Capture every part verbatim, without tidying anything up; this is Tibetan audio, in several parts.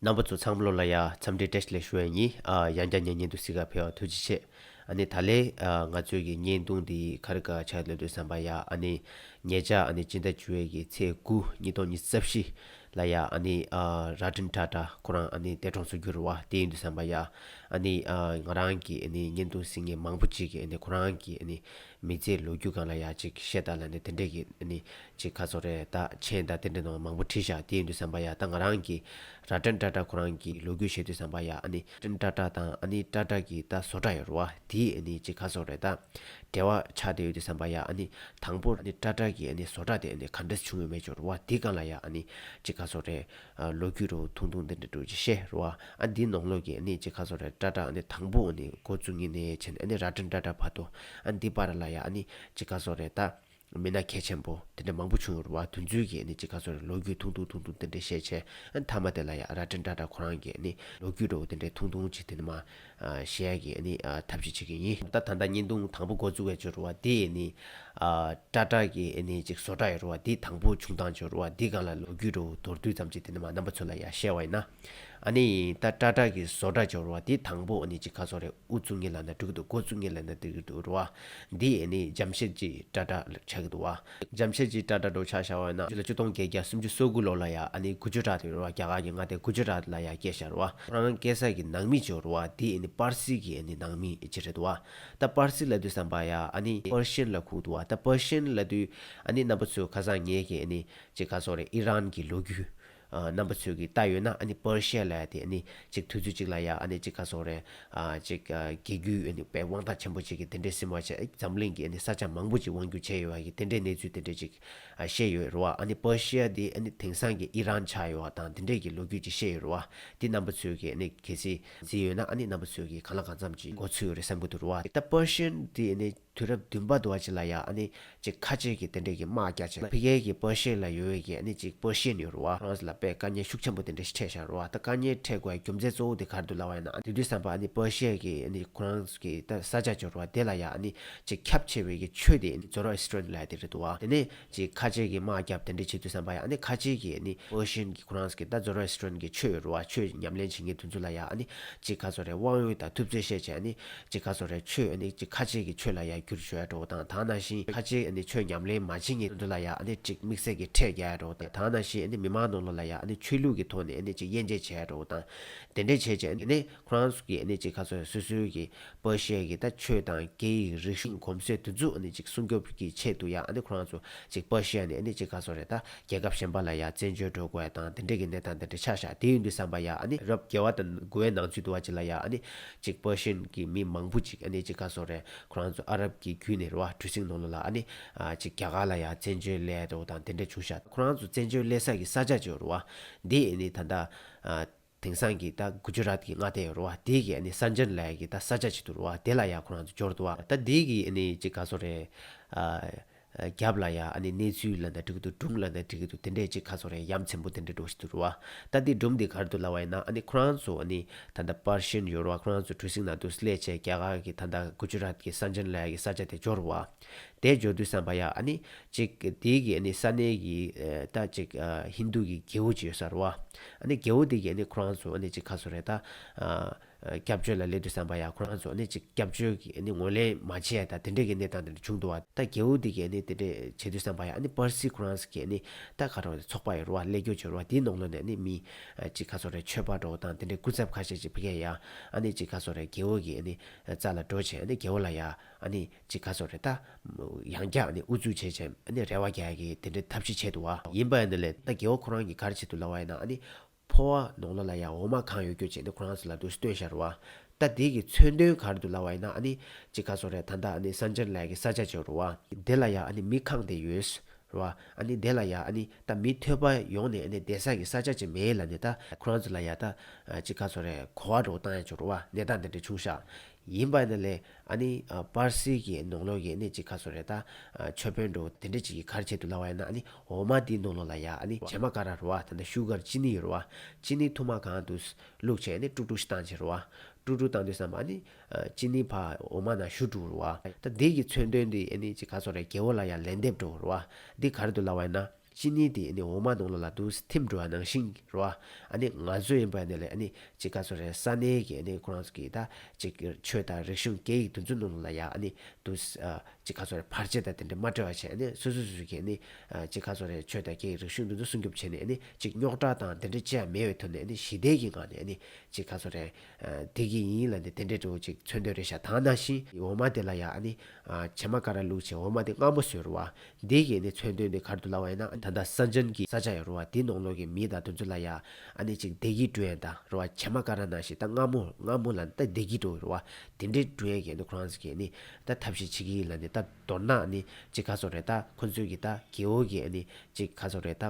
རྣམ་པ་ཚོ་ཚང་མ་ལོ་ལ་ཡ་འཚམས་འདྲི་བཀྲ་ཤིས་བདེ་ལེགས་ཞུ་ཡ་ཡིན། ཨ་ཡང་བསྐྱར་ངའི་བརྙན་ཐུང་གཟིགས་ག་ཕེབས་པར་ཐུགས་རྗེ་ཆེ། ཨ་ནི་ད་ལན་ཨ་ང་ཚོའི་གི་བརྙན་ཐུང་འདི་ག་རེ་ག་ཆགས་ལབ་དུས་ཙམ་པ་ཡ། ཨ་ནི་ཉེ་ཆར་ཨ་ནི་སྤྱི་ཟླ་བཅུ་པའི་གི་ཚེས་དགུ་ཉིས་སྟོང་ཉི་ཤུ་རྩ་བཞི་ལ་ཡ། ཨ་ནི་ཨ་ར་ཏན་ཊ་ཊ་ཁོ་རང་ཨ་ནི་འདས་གྲོངས་སུ་གྱུར་བ་དེ་ཡིན་དུས་ཙམ་པ་ཡ། ཨ་ནི་ཨ་ང་རང་གི་ཨ་ནི་བརྙན་ཐུང་གཟིགས་མཁན་མང་པོ་ཅིག་གིས་ཨ་ནི་ཁོ་རང་གི་ཨ་ནི་མི་ཚེའི་ལོ་རྒྱུས་སྒང་ལ་ཡ་ཅིག་བཤད་དང་ལབ་ནས་དེ་འདྲས་ཀྱི་ཨ་ནི་ཅིག་ག་ཟེར་དགོས་རེད། ད་མཆན་དང་དེ་འདྲས་ནང་མང་པོ་བྲིས་བཞག་དེ་ཡིན་དུས་ཙམ་པ་ཡ། ད་ང་རང་གིས་ར་ཏན་ཊ་ཊ་ཁོ་རང་གི་ལོ་རྒྱུས་བཤད་དུས་ཙམ་པ་ཡ། ཨ་ནི་ར་ཏན་ཊ་ཊ་དང་ཨ་ནི་ཊ་ཊ་གི་ད་བཟོ་གྲྭ་ཡོད་རེད་བ། དེ་ཨ་ནི་ཅིག་ག་ཟེར་དགོས་རེད། ད་འབྲེལ་བ་ཆགས་བསྡད་ཡོད་དུས་ཙམ་པ་ཡ། ཨ་ནི་དང་པོ་ཨ་ནི་ཊ་ཊ་གི་ཨ་ནི་བཟོ་གྲྭ་དེ་ཨ་ནི་ག་འདྲས་བྱུང་ཡོད་མེད་ཅིག་ཡོད་རེད་བ། དེ་སྒང་ལ་ཡ་ཨ་ནི་ཅིག་ག་ཟེར་དགོས་རེད། ཨ་ལོ་རྒྱུས་འདྲ་བོ་ཐུང་ཐུང་དེ་འདྲས་འདྲ་བོ་ཅིག་བཤད་རེད་བ། ཨ་འདི་ནང་ལོགས་ཀྱི་ཨ་ནི་ཅིག་ག་ཟེར་དགོས་རེད། ཊ་ཊ་ཨ་ནི་དང་པོ་ཨ་ནི་འགོ་བཙུགས་ཉིན་ནས་བྱས་ནས་ཨ་ནི་ར་ཏན་ཊ་ཊ་བར་དུ། ཨ་འདི་བར་ལ་ཡ་ཨ་ནི་ཅིག་ག་ཟེར་དགོས་རེད། ད་མི་སྣ་གལ་ཆེན་པོ་དེ་འདྲ་མང་པོ་བྱུང་ཡོད་རེད་བ། དེ་ཚོའི་གི་ཨ་ནི་ཅིག་ག་ཟེར་དགོས་རེད། ལོ་རྒྱུས་ཐུང་ཐུང་ཐུང་ཐུང་དེ་འདྲ་བཤད་བྱས། ཨ་མཐའ་མ་དེ་ལ་ཡ་ར་ཏན་ཊ་ཊ་ཁོ་རང་གི་ཨ་ནི་ལོ་རྒྱུས་འདྲ་བོ་དེ་འདྲ་ཐུང་ཐུང་ཅིག་དེ་ནས་མར་ཨ་བཤད་ཡ་གི་ཨ་ནི་ཨ་ཐབས་ཤེས་བྱེད་ཀྱི་ཡིན། ད་ད་ལྟ་བརྙན་ཐུང་དང་པོ་འགོ་བཙུགས་པའི་ཆེད་དུ་བ་དེ་ཨ་ནི་ཨ་ཊ་ཊ་གི་ཨ་ནི་ཅིག་བཟོ་གྲྭ་ཡོད་རེད་བ། དེ་དང་པོ་བྱུང་སྟངས་ཅིག་ཡོད་རེད་བ། དེ་སྒང་ལ་ལོ་རྒྱུས་འདྲ་བོ་མདོར་བསྡུས་ཙམ་ཅིག་དེ་ནས་མར་རྣམ་པ་ཚོ་ལ་ཡ་བཤད་པ་ཡིན་ན། ཨ་ནི་ད་ཊ་ཊ་གི་བཟོ་གྲྭ་ཅིག་ཡོད་རེད་བ། དེ་དང་པོ་ཨ་ནི་ཅིག་ག་ཟེར་དགོས་རེད། དབུ་བཙུགས་ཉིན་ལབ་ན་འགྲིག་གི་འདུག་འགོ་བཙུགས་ཉིན་ལབ་ན་འགྲིག་གི་འདུག་རེད་བ། འདི་ཨ་ནི་ཇམ་ཤེད་ཇི་ཊ་ཊ་ཆགས་ཀྱི་འདུག་བ། ཇམ་ཤེད་ཇི་ཊ་ཊ་འདྲ་བོ་ཆ་བཞག་པ་ཡིན་ན་ཕྱི་ལོ་ཆིག་སྟོང་བརྒྱད་བརྒྱ་སུམ་ཅུ་སོ་དགུ་ལོ་ལ་ཡ་ཨ་ནི་གུ་ཇུ་རཱཏ་ཡོད་རེད་བ། རྒྱ་གར་གྱི་མངའ་སྡེ་གུ་ཇུ་རཱཏ་ལ་ཡ་སྐྱེས་བཞག་རེད་བ། ཁོ་རང་སྐྱེས་ས་གི་ནང་མི་ཅིག་ཡོད་རེད་བ། དེ་ཨ་ནི་པར་སི་གི་ཨ་ནི་ནང་མི་ཅིག་རེད་འདུག་བ། ད་པར་སི་ལབ་དུས་ཙམ་པ་ཡ་ཨ་ནི་པར་ཤན་ལ་གོ་གི་འདུག་བ། ད་པར་ཤན་ལབ་དུས་ཨ་ནི་རྣམ་པ་ཚོས་ཁ་སང་ངས་ཀྱི་ཨ་ནི་ཅིག་ག་ཟེར་དགོས་རེད། ཨི་རན་གྱི་ལོ་རྒྱུས་ཨ་རྣམ་པ་ཚོས་ཀྱིས་བལྟས་ཡོད་ན། ཨ་ནི་པར་ཤི་ཡ་ལབ་ཡ་དེ་ཨ་ནི་ཅིག་དུས་ཚོད་ཅིག་ལ་ཡ་ཨ་ནི་ཅིག་ག་ཟེར་དགོས་རེད། ཨ་ཅིག་ཨ་རྒྱལ་རྒྱུད་ཨ་ནི་དཔེ་དབང་ཐང་ཆེན་པོ་ཅིག་གི་དེ་འདྲའི་སྲིད་དབང་བྱས། འཛམ་གླིང་གི་ཨ་ནི་ས་ཆ་མང་པོ་ཅིག་དབང་བསྒྱུར་བྱས་ཡོད་པ་གི་དེ་འདྲའི་གནས་ཚུལ་དེ་འདྲའི་ཅིག་ཨ་བཤད་ཡོད་རེད་བ། ཨ་ནི་པར་ཤི་ཡ་དེ་ཨ་ནི་དེང་སང་གི་ཨི་རན་ཆགས་ཡོད་པ་དང་དེ་འདྲའི་གི་ལོ་རྒྱུས་ཅིག་བཤད་ཡོད་རེད་བ། དེ་རྣམ་པ་ཚོས་ཀྱིས་ཨ་ནི་གལ་སྲིད་གཟིགས་ཡོད་ན། ཨ་ནི་རྣམ་པ་ཚོས་ཀྱིས་གང་ལ་གང་འཚམ་ཅིག་མགོ་ཚོས་ཡོད་རེད་བསམ་གྱི་འདུག་རེད་བ། ད་པར་ཤན་དེ་ཨ་ནི་དུས་རབས་བདུན་པ་དུ་བ་ཅིག་ལ་ཡ་ཨ་ནི་ཅིག་ཁ་ཆེ་གི་དེ་འདྲས་ཀྱི་དམག་རྒྱག་བྱས། ཕ་གི་གི་པར་ཤི་ཡ་ལ་ཡོད་པའི་གི་ཨ་ནི་ཅིག་པར་ཤི་ཡན་ཡོད་རེད་བ། ཁོ་རང་ཚོ་ལ་དཔེ་དཀའ་ངལ་ཤུགས་ཆེན་པོ་དེ་འདྲས་ཤིག་འཕྲད་བཞག་རེད་བ། ད་དཀའ་ངལ་འཕྲད་དགོས་པའི་རྒྱུ་མཚན་གཙོ་བོ་དེ་ག་རེ་འདུག་ལབ་པ་ཡིན་ན། དེ་དུས་ཙམ་པ་ཨ་ནི་པར་ཤི་ཡ་གི་ཨ་ནི་ཁོ་རང་ཚོ་གི་ད་ས་ཆ་ཅིག་ཡོད་རེད་བ། དེ་ལ་ཡ་ཨ་ནི་ཅིག་ཁྱབ་ཆེ་བའི་གི་ཆོས་དེ་ཨ་ནི་ཛོ་རོ་ཨེས་ཊི་རན་ལབ་ཡ་དེ་རེད་འདུག་བ། དེ་ནས་ཅིག་ཁ་ཆེ་གི་དམག་རྒྱབ་དེ་འདྲས་བྱེད་དུས་ཙམ་པ་ཡ་ཨ་ནི་ཁ་ཆེ་གི་ཨ་ནི་པར་ཤི་ཡན་གི་ཁོ་རང་ཚོ་གི་ད་ཛོ་རོ་ཨེས་ཊི་རན་གི་ཆོས་ཡོད་རེད་བ། ཆོས་ཉམས་ལེན་བྱེད་མཁན་དེ་ཚོ་ལ་ཡ་ཨ་ནི་ཅིག་ག་ཟེར་དགོས་རེད། དབང་ཡོད་དང་ཐུབ་ཚོད་བཤད་བྱས། ཨ་ནི་ཅིག་ག་ཟེར་དགོས་རེད། ཆོས་ཨ་ནི་ཅིག་ཁ་ཆེ་གི་ཆོས་ལ་ཡ་བསྒྱུར་བཅོས་ཡ་འདྲ་བོ་དང་། དེ་ནང་བཞིན་ཁ་ཆེ་ཨ་ནི་ཆོས་ཉམས་ལེན་མ་བྱེད་མཁན་དེ་ཚོ་ལ་ཡ་ཨ་ནི་ཅིག་དམིགས་བསལ་གྱི་ཁྲལ་རྒྱག་ཡ་འདྲ་བོ་དང་། དེ་ནང་བཞིན་ཨ་ནི་མི་མང་ནང་ལོགས་ལ་ཡ་ཨ་ནི་ཆོས་ལུགས་ཀྱི་ཐོག་ནས་ཨ་ནི་ཅིག་དབྱེ་འབྱེད་བྱེད་ཡ་འདྲ་བོ་དང་། དེ་འདྲས་བྱས་བྱས་ཨ་ནི་ཁོ་རང་ཚོ་གི་ཨ་ནི་ཅིག་ག་ཟེར་དགོས་རེད། སོ་སོའི་གི་པར་ཤི་ཡ་གི་ད་ཆོས་དང་སྐད་ཡིག་རིག་གཞུང་གོམས་སྲོལ་དེ་ཚོ་ཨ་ནི་ཅིག་སྲུང་སྐྱོབ་ཀྱི་ཆེད་དུ་ཡ། ཨ་ནི་ཁོ་རང་ཚོ་ཅིག་པར་ཤི་ཡ་ནས་ཨ་ནི་ཅིག་ག་ཟེར་དགོས་རེད། ད་རྒྱལ་ཁབ་གཞན་པ་ལ་ཡ་བཙན་བྱོལ་འགྲོ་དགོས་ཡ་དང་དེ་འདྲས་ཀྱི་གནས་སྟངས་དེ་འདྲས་ཆགས་བཞག་དེ་ཡིན་དུས་ཙམ་པ་ཡ་ཨ་ནི་རབས་བརྒྱད་པ་དང་དགུ་པའི་ནང་ཚུད་དུ་བ་ཅིག་ལ་ཡ་ཨ་ནི་ཅིག་པར་ཤི་ཡན་གྱི་མི་མང་པོ་ཅིག་ཨ་ནི་ཅིག་ག་ཟེར་དགོས་རེད། ཁོ་རང་ཚོ་ཨ་རབ་ཀྱི་བརྒྱུད་ནས་རེད་བ། གྲུ་གཟིངས་ནང་ལོགས་ལ་ཨ་ནི་ཨ་ཅིག་རྒྱ་གར་ལ་ཡ་བཙན་བྱོལ་སླེབས་ཡ་འདྲ་བོ་དང་དེ་འདྲས་བྱུང་བཞག་ཁོ་རང་ཚོ་བཙན་བྱོལ་སླེབས་ས་གི་ས་ཆ་ཅིག་ཡོད་རེད་བ། འདི་ཨ་ནི་ད་ལྟ་ཨ། དེང་སང་གི་ད་གུ་ཇུ་རཱཏ་གི་མངའ་སྡེ་ཡོད་རེད་བ། དེ་གི་ཨ་ནི་སན་ཇན་ལབ་ཡ་གི་ད་ས་ཆ་ཅིག་འདུག་རེད་བ། དེ་ལ་ཡ་ཁོ་རང་ཚོ་འབྱོར་འདུག་བ། ད་དེ་གི་ཨ་ནི་ཅིག་ག་ཟེར་དགོས་རེད། ཨ་ཨ་རྒྱབ་ལ་ཡ་ཨ་ནི་གནས་ཚུལ་ལབ་ན་འགྲིག་གི་འདུག་སྒྲུང་ལབ་ན་འགྲིག་གི་འདུག་དེ་འདྲས་ཅིག་ག་ཟེར་དགོས་རེད། ཡ་མཚན་པོ་དེ་འདྲས་འདྲ་བོ་ཞིག་འདུག་རེད་བ། ད་དེ་སྒྲུང་དེ་ག་རེ་འདུག་ལབ་པ་ཡིན་ན། ཨ་ནི་ཁོ་རང་ཚོ་ཨ་ནི་ད་ལྟ་པར་ཤི་ཡན་ཡོད་རེད་བ། ཁོ་རང་ཚོ་གྲུ་གཟིངས་ནང་དུ་སླེབས་བྱས་རྒྱ་གར་གི་ད་ལྟ་གུ་ཇུ་རཱཏ་གི་སན་ཇན་ལབ་ཡ་གི་ས་ཆ་དེ་འབྱོར་བ། དེ་འབྱོར་དུས་ཙམ་པ་ཡ་ཨ་ནི་ཅིག་དེ་གི་ཨ་ནི་ས་གནས་ཀྱི་ཨ་ད་ཅིག་ཨ་ཧིན་དུ་གི་རྒྱལ་པོ་ཅིག་ཡོད་ས་རེད་བ། ཨ་ནི་རྒྱལ་པོ་དེ་གིས་ཨ་ནི་ཁོ་རང་ཚོ་ཨ་ནི་ཅིག་ག་ཟེར་དགོས་རེད། ད་ཨ་ཨ་སྐྱབས་བཅོལ་ལ་སླེབས་དུས་ཙམ་པ་ཡ་ཁོ་རང་ཚོ་ཨ་ནི་ཅིག་སྐྱབས་བཅོལ་གྱི་ཨ་ནི་ངོས་ལེན་མ་བྱས་ད་དེ་འདྲས་ཀྱི་གནས་སྟངས་དེ་འདྲ་བྱུང་འདུག་བ། ད་རྒྱལ་པོ་དེ་གིས་ཨ་ནི་དེ་འདྲས་བྱེད་དུས་ཙམ་པ་ཡ་ཨ་ནི་པར་སི་ཁོ་རང་ཚོ་གི་ཨ་ནི་ད་ག་རེ་ཚོགས་པ་ཡོད་རེད་བ། ཀླད་ཀོར་ཅིག་ཡོད་རེད་བ། དེའི་ནང་ལོགས་ནས་ཨ་ནི་མི་ཨ་ཅིག་ག་ཟེར་དགོས་རེད། ཆོས་པ་འདྲ་བོ་དང་དེ་འདྲས་སྐུ་ཚབ་ཁ་ཤས་ཅིག་ཕ་གིར་ཡ་ཨ་ནི་ཅིག་ག་ཟེར་དགོས་རེད། རྒྱལ་པོ་གི་ཨ་ནི་རྩ་ལ་འགྲོ་བྱས། ཨ་ནི་རྒྱལ་པོ་ལ་ཡ་ཨ་ནི་ཅིག་ག་ཟེར་དགོས་རེད། ད་ཡང་བསྐྱར་ཨ་ནི་ཨུ་ཚུགས་བྱས་བྱས་ཨ་ནི་རེ་བ་རྒྱག་ཡ་གི་དེ་འདྲས་ཐབས་ཤེས་བྱས་འདུག་བ། ཡིན་པ་ཡིན་ནའི་ད་རྒྱལ་པོ་ཁོ་རང་གིས་ག་རེ་བྱས་འདུག་ལབ་པ་ཡིན་ན། ཨ་ནི་ཕོར་པ་ནང་ལོགས་ལ་ཡ་འོ་མ་གང་ཡོད་རྒྱུ་བྱས་ནས་ཁོ་རང་ཚོ་ལ་འདུག་སྟོན་བཞག་རེད་བ། ད་དེ་གི་མཚོན་དོན་ག་རེ་འདུག་ལབ་པ་ཡིན་ན། ཨ་ནི་ཅིག་ག་ཟེར་དགོས་རེད། ད་ལྟ་ཨ་ནི་སན་ཇན་ལབ་ཡ་གི་ས་ཆ་ཅིག་ཡོད་རེད་བ། དེ་ལ་ཡ་ཨ་ནི་མི་ཁེངས་བསྡད་ཡོད་རེད་བ། ཨ་ནི་དེ་ལ་ཡ་ཨ་ནི་ད་མི་ཐོས་པ་ཡོང་ནས་ཨ་ནི་བསྡད་ས་གི་ས་ཆ་ཅིག་མེད་ལབ་ནས་ད་ཁོ་རང་ཚོ་ལ་ཡ་ད་ཅིག་ག་ཟེར་དགོས་རེད། གོ་བ་འདྲ་བོ་བཏང་ཡ་ཅིག་ཡོད་རེད་བ། གནས་སྟངས་དེ་འདྲས་བྱུང་ཤག་ཡིན་པ་ཡིན་ནའི་ཨ་ནི་ཨ་པར་སི་གི་ནང་ལོགས་ཀྱི་ཨ་ནི་ཅིག་ག་ཟེར་དགོས་རེད། ད་ཨ་ཆོས་དཔོན་འདྲ་བོ་དེ་འདྲས་ཅིག་གིས་ག་རེ་བྱས་འདུག་ལབ་པ་ཡིན་ན། ཨ་ནི་འོ་མ་དེའི་ནང་ལོགས་ལ་ཡ་ཨ་ནི་བྱེ་མ་ཀ་ར་རེད་བ། ད་ལྟ་ཤུ་གར་ཅི་ནི་ཡོད་རེད་བ། ཅི་ནི་ཐུར་མ་གང་འདུག་བླུགས་བྱས་ཨ་ནི་དཀྲུག་དཀྲུག་ཞིག་བཏང་བྱས་རེད་བ། དཀྲུག་དཀྲུག་བཏང་དུས་ཙམ་པ་ཨ་ནི་ཨ་ཅི་ནི་ཕར་འོ་མ་ནང་ཞུགས་འགྲོ་རེད་བ། ད་དེ་གི་མཚོན་དོན་དེ་ཨ་ནི་ཅིག་ག་ཟེར་དགོས་རེད། རྒྱལ་པོ་ལ་ཡ་ལན་འདེབས་འདྲ་བོ་རེད་བ། འདི་ག་རེ་འདུག་ལབ་པ་ཡིན་ན། གཅིན་སྙི་དེ་ཨ་ནི་འོ་མ་ནང་ལོགས་ལ་འདུག་ཐིམ་འགྲོ་བ་ནང་བཞིན་རེད་བ། ཨ་ནི་ང་ཚོ་ཡིན་པ་ནི་ལས་ཨ་ནི་ཅིག་ག་ཚོད་རེད། ས་གནས་ཀྱི་ཨ་ནི་ཁོ་རང་ཚོ་གི་ད་ཅིག་ཆོས་དང་རིག་གཞུང་སྐད་ཡིག་དེ་ཚོ་ནང་ལོགས་ལ་ཡ་ཨ་ནི་འདུག་ཨ་ཅིག་ག་ཚོད་རེད། བར་ཆད་དང་དེ་འདྲ་མ་སྤྲད་པ་བྱས། ཨ་ནི་སོ་སོ་སོ་སོ་གི་ཨ་ནི་ཨ་ཅིག་ག་ཚོད་རེད། ཆོས་དང་སྐད་ཡིག་རིག་གཞུང་དེ་ཚོ་སྲུང་སྐྱོབ་བྱས་ནས་ཨ་ནི་ཅིག་རྙོག་དྲ་དང་དེ་འདྲ་ཅི་ཡང་མེད་པའི་ཐོག་ནས་ཨ་ནི་ཞི་བདེ་གི་ངང་ནས་ཨ་ནི་ཅིག་ག་ཚོད་རེད། ཨ་བསྡད་ཀྱི་ཡིན་ལབ་ནས་དེ་འདྲའི་འདྲ་བོ་ཅིག་མཚོན་དོན་རེད་ཤག་དེ་ནང་བཞིན་འོ་མ་དེ་ལ་ཡ་ཨ་ནི་ཨ་བྱེ་མ་ཀ་ར་བླུགས་བྱས་འོ་མ་དེ་མངར་མོ་བཟོས་རེད་བ། འདི་གི་ཨ་ནི་མཚོན་དོན་དེ་ག་རེ་འདུག་ལབ་པ་ཡིན་ན། ད་ལྟ་སན་ཅན་གྱི་ས་ཆ་ཡོད་རེད་བ། དེ་ནང་ལོགས་ཀྱི་མི་དང་དེ་ཚོ་ལ་ཡ་ཨ་ནི་ཅིག་བདེ་སྐྱིད་སྤྲོད་ཡ་ད་རེད་བ། བྱེ་མ་ཀ་ར་ནང་བཞིན་ད་མངར་མོ་མངར་མོ་ལབ་ན་ད་བདེ་སྐྱིད་འདྲ་བོ་རེད་བ། དེ་འདྲའི་སྤྲོད་ཡ་གི་ཨ་ནི་ཁོ་རང་ཚོ་གི་ཨ་ནི་ད་ཐབས་ཤེས་བྱེད་ཀྱི་ཡིན་ལབ་ནས། ད་མདོར་ན་ཨ་ནི་ཅིག་ག་ཚོད་རེད། ད་ཁོ་ཚོའི་གི་ད་རྒྱལ་པོ་གི་ཨ་ནི་ཅིག་ག་ཚོད་རེད། ད་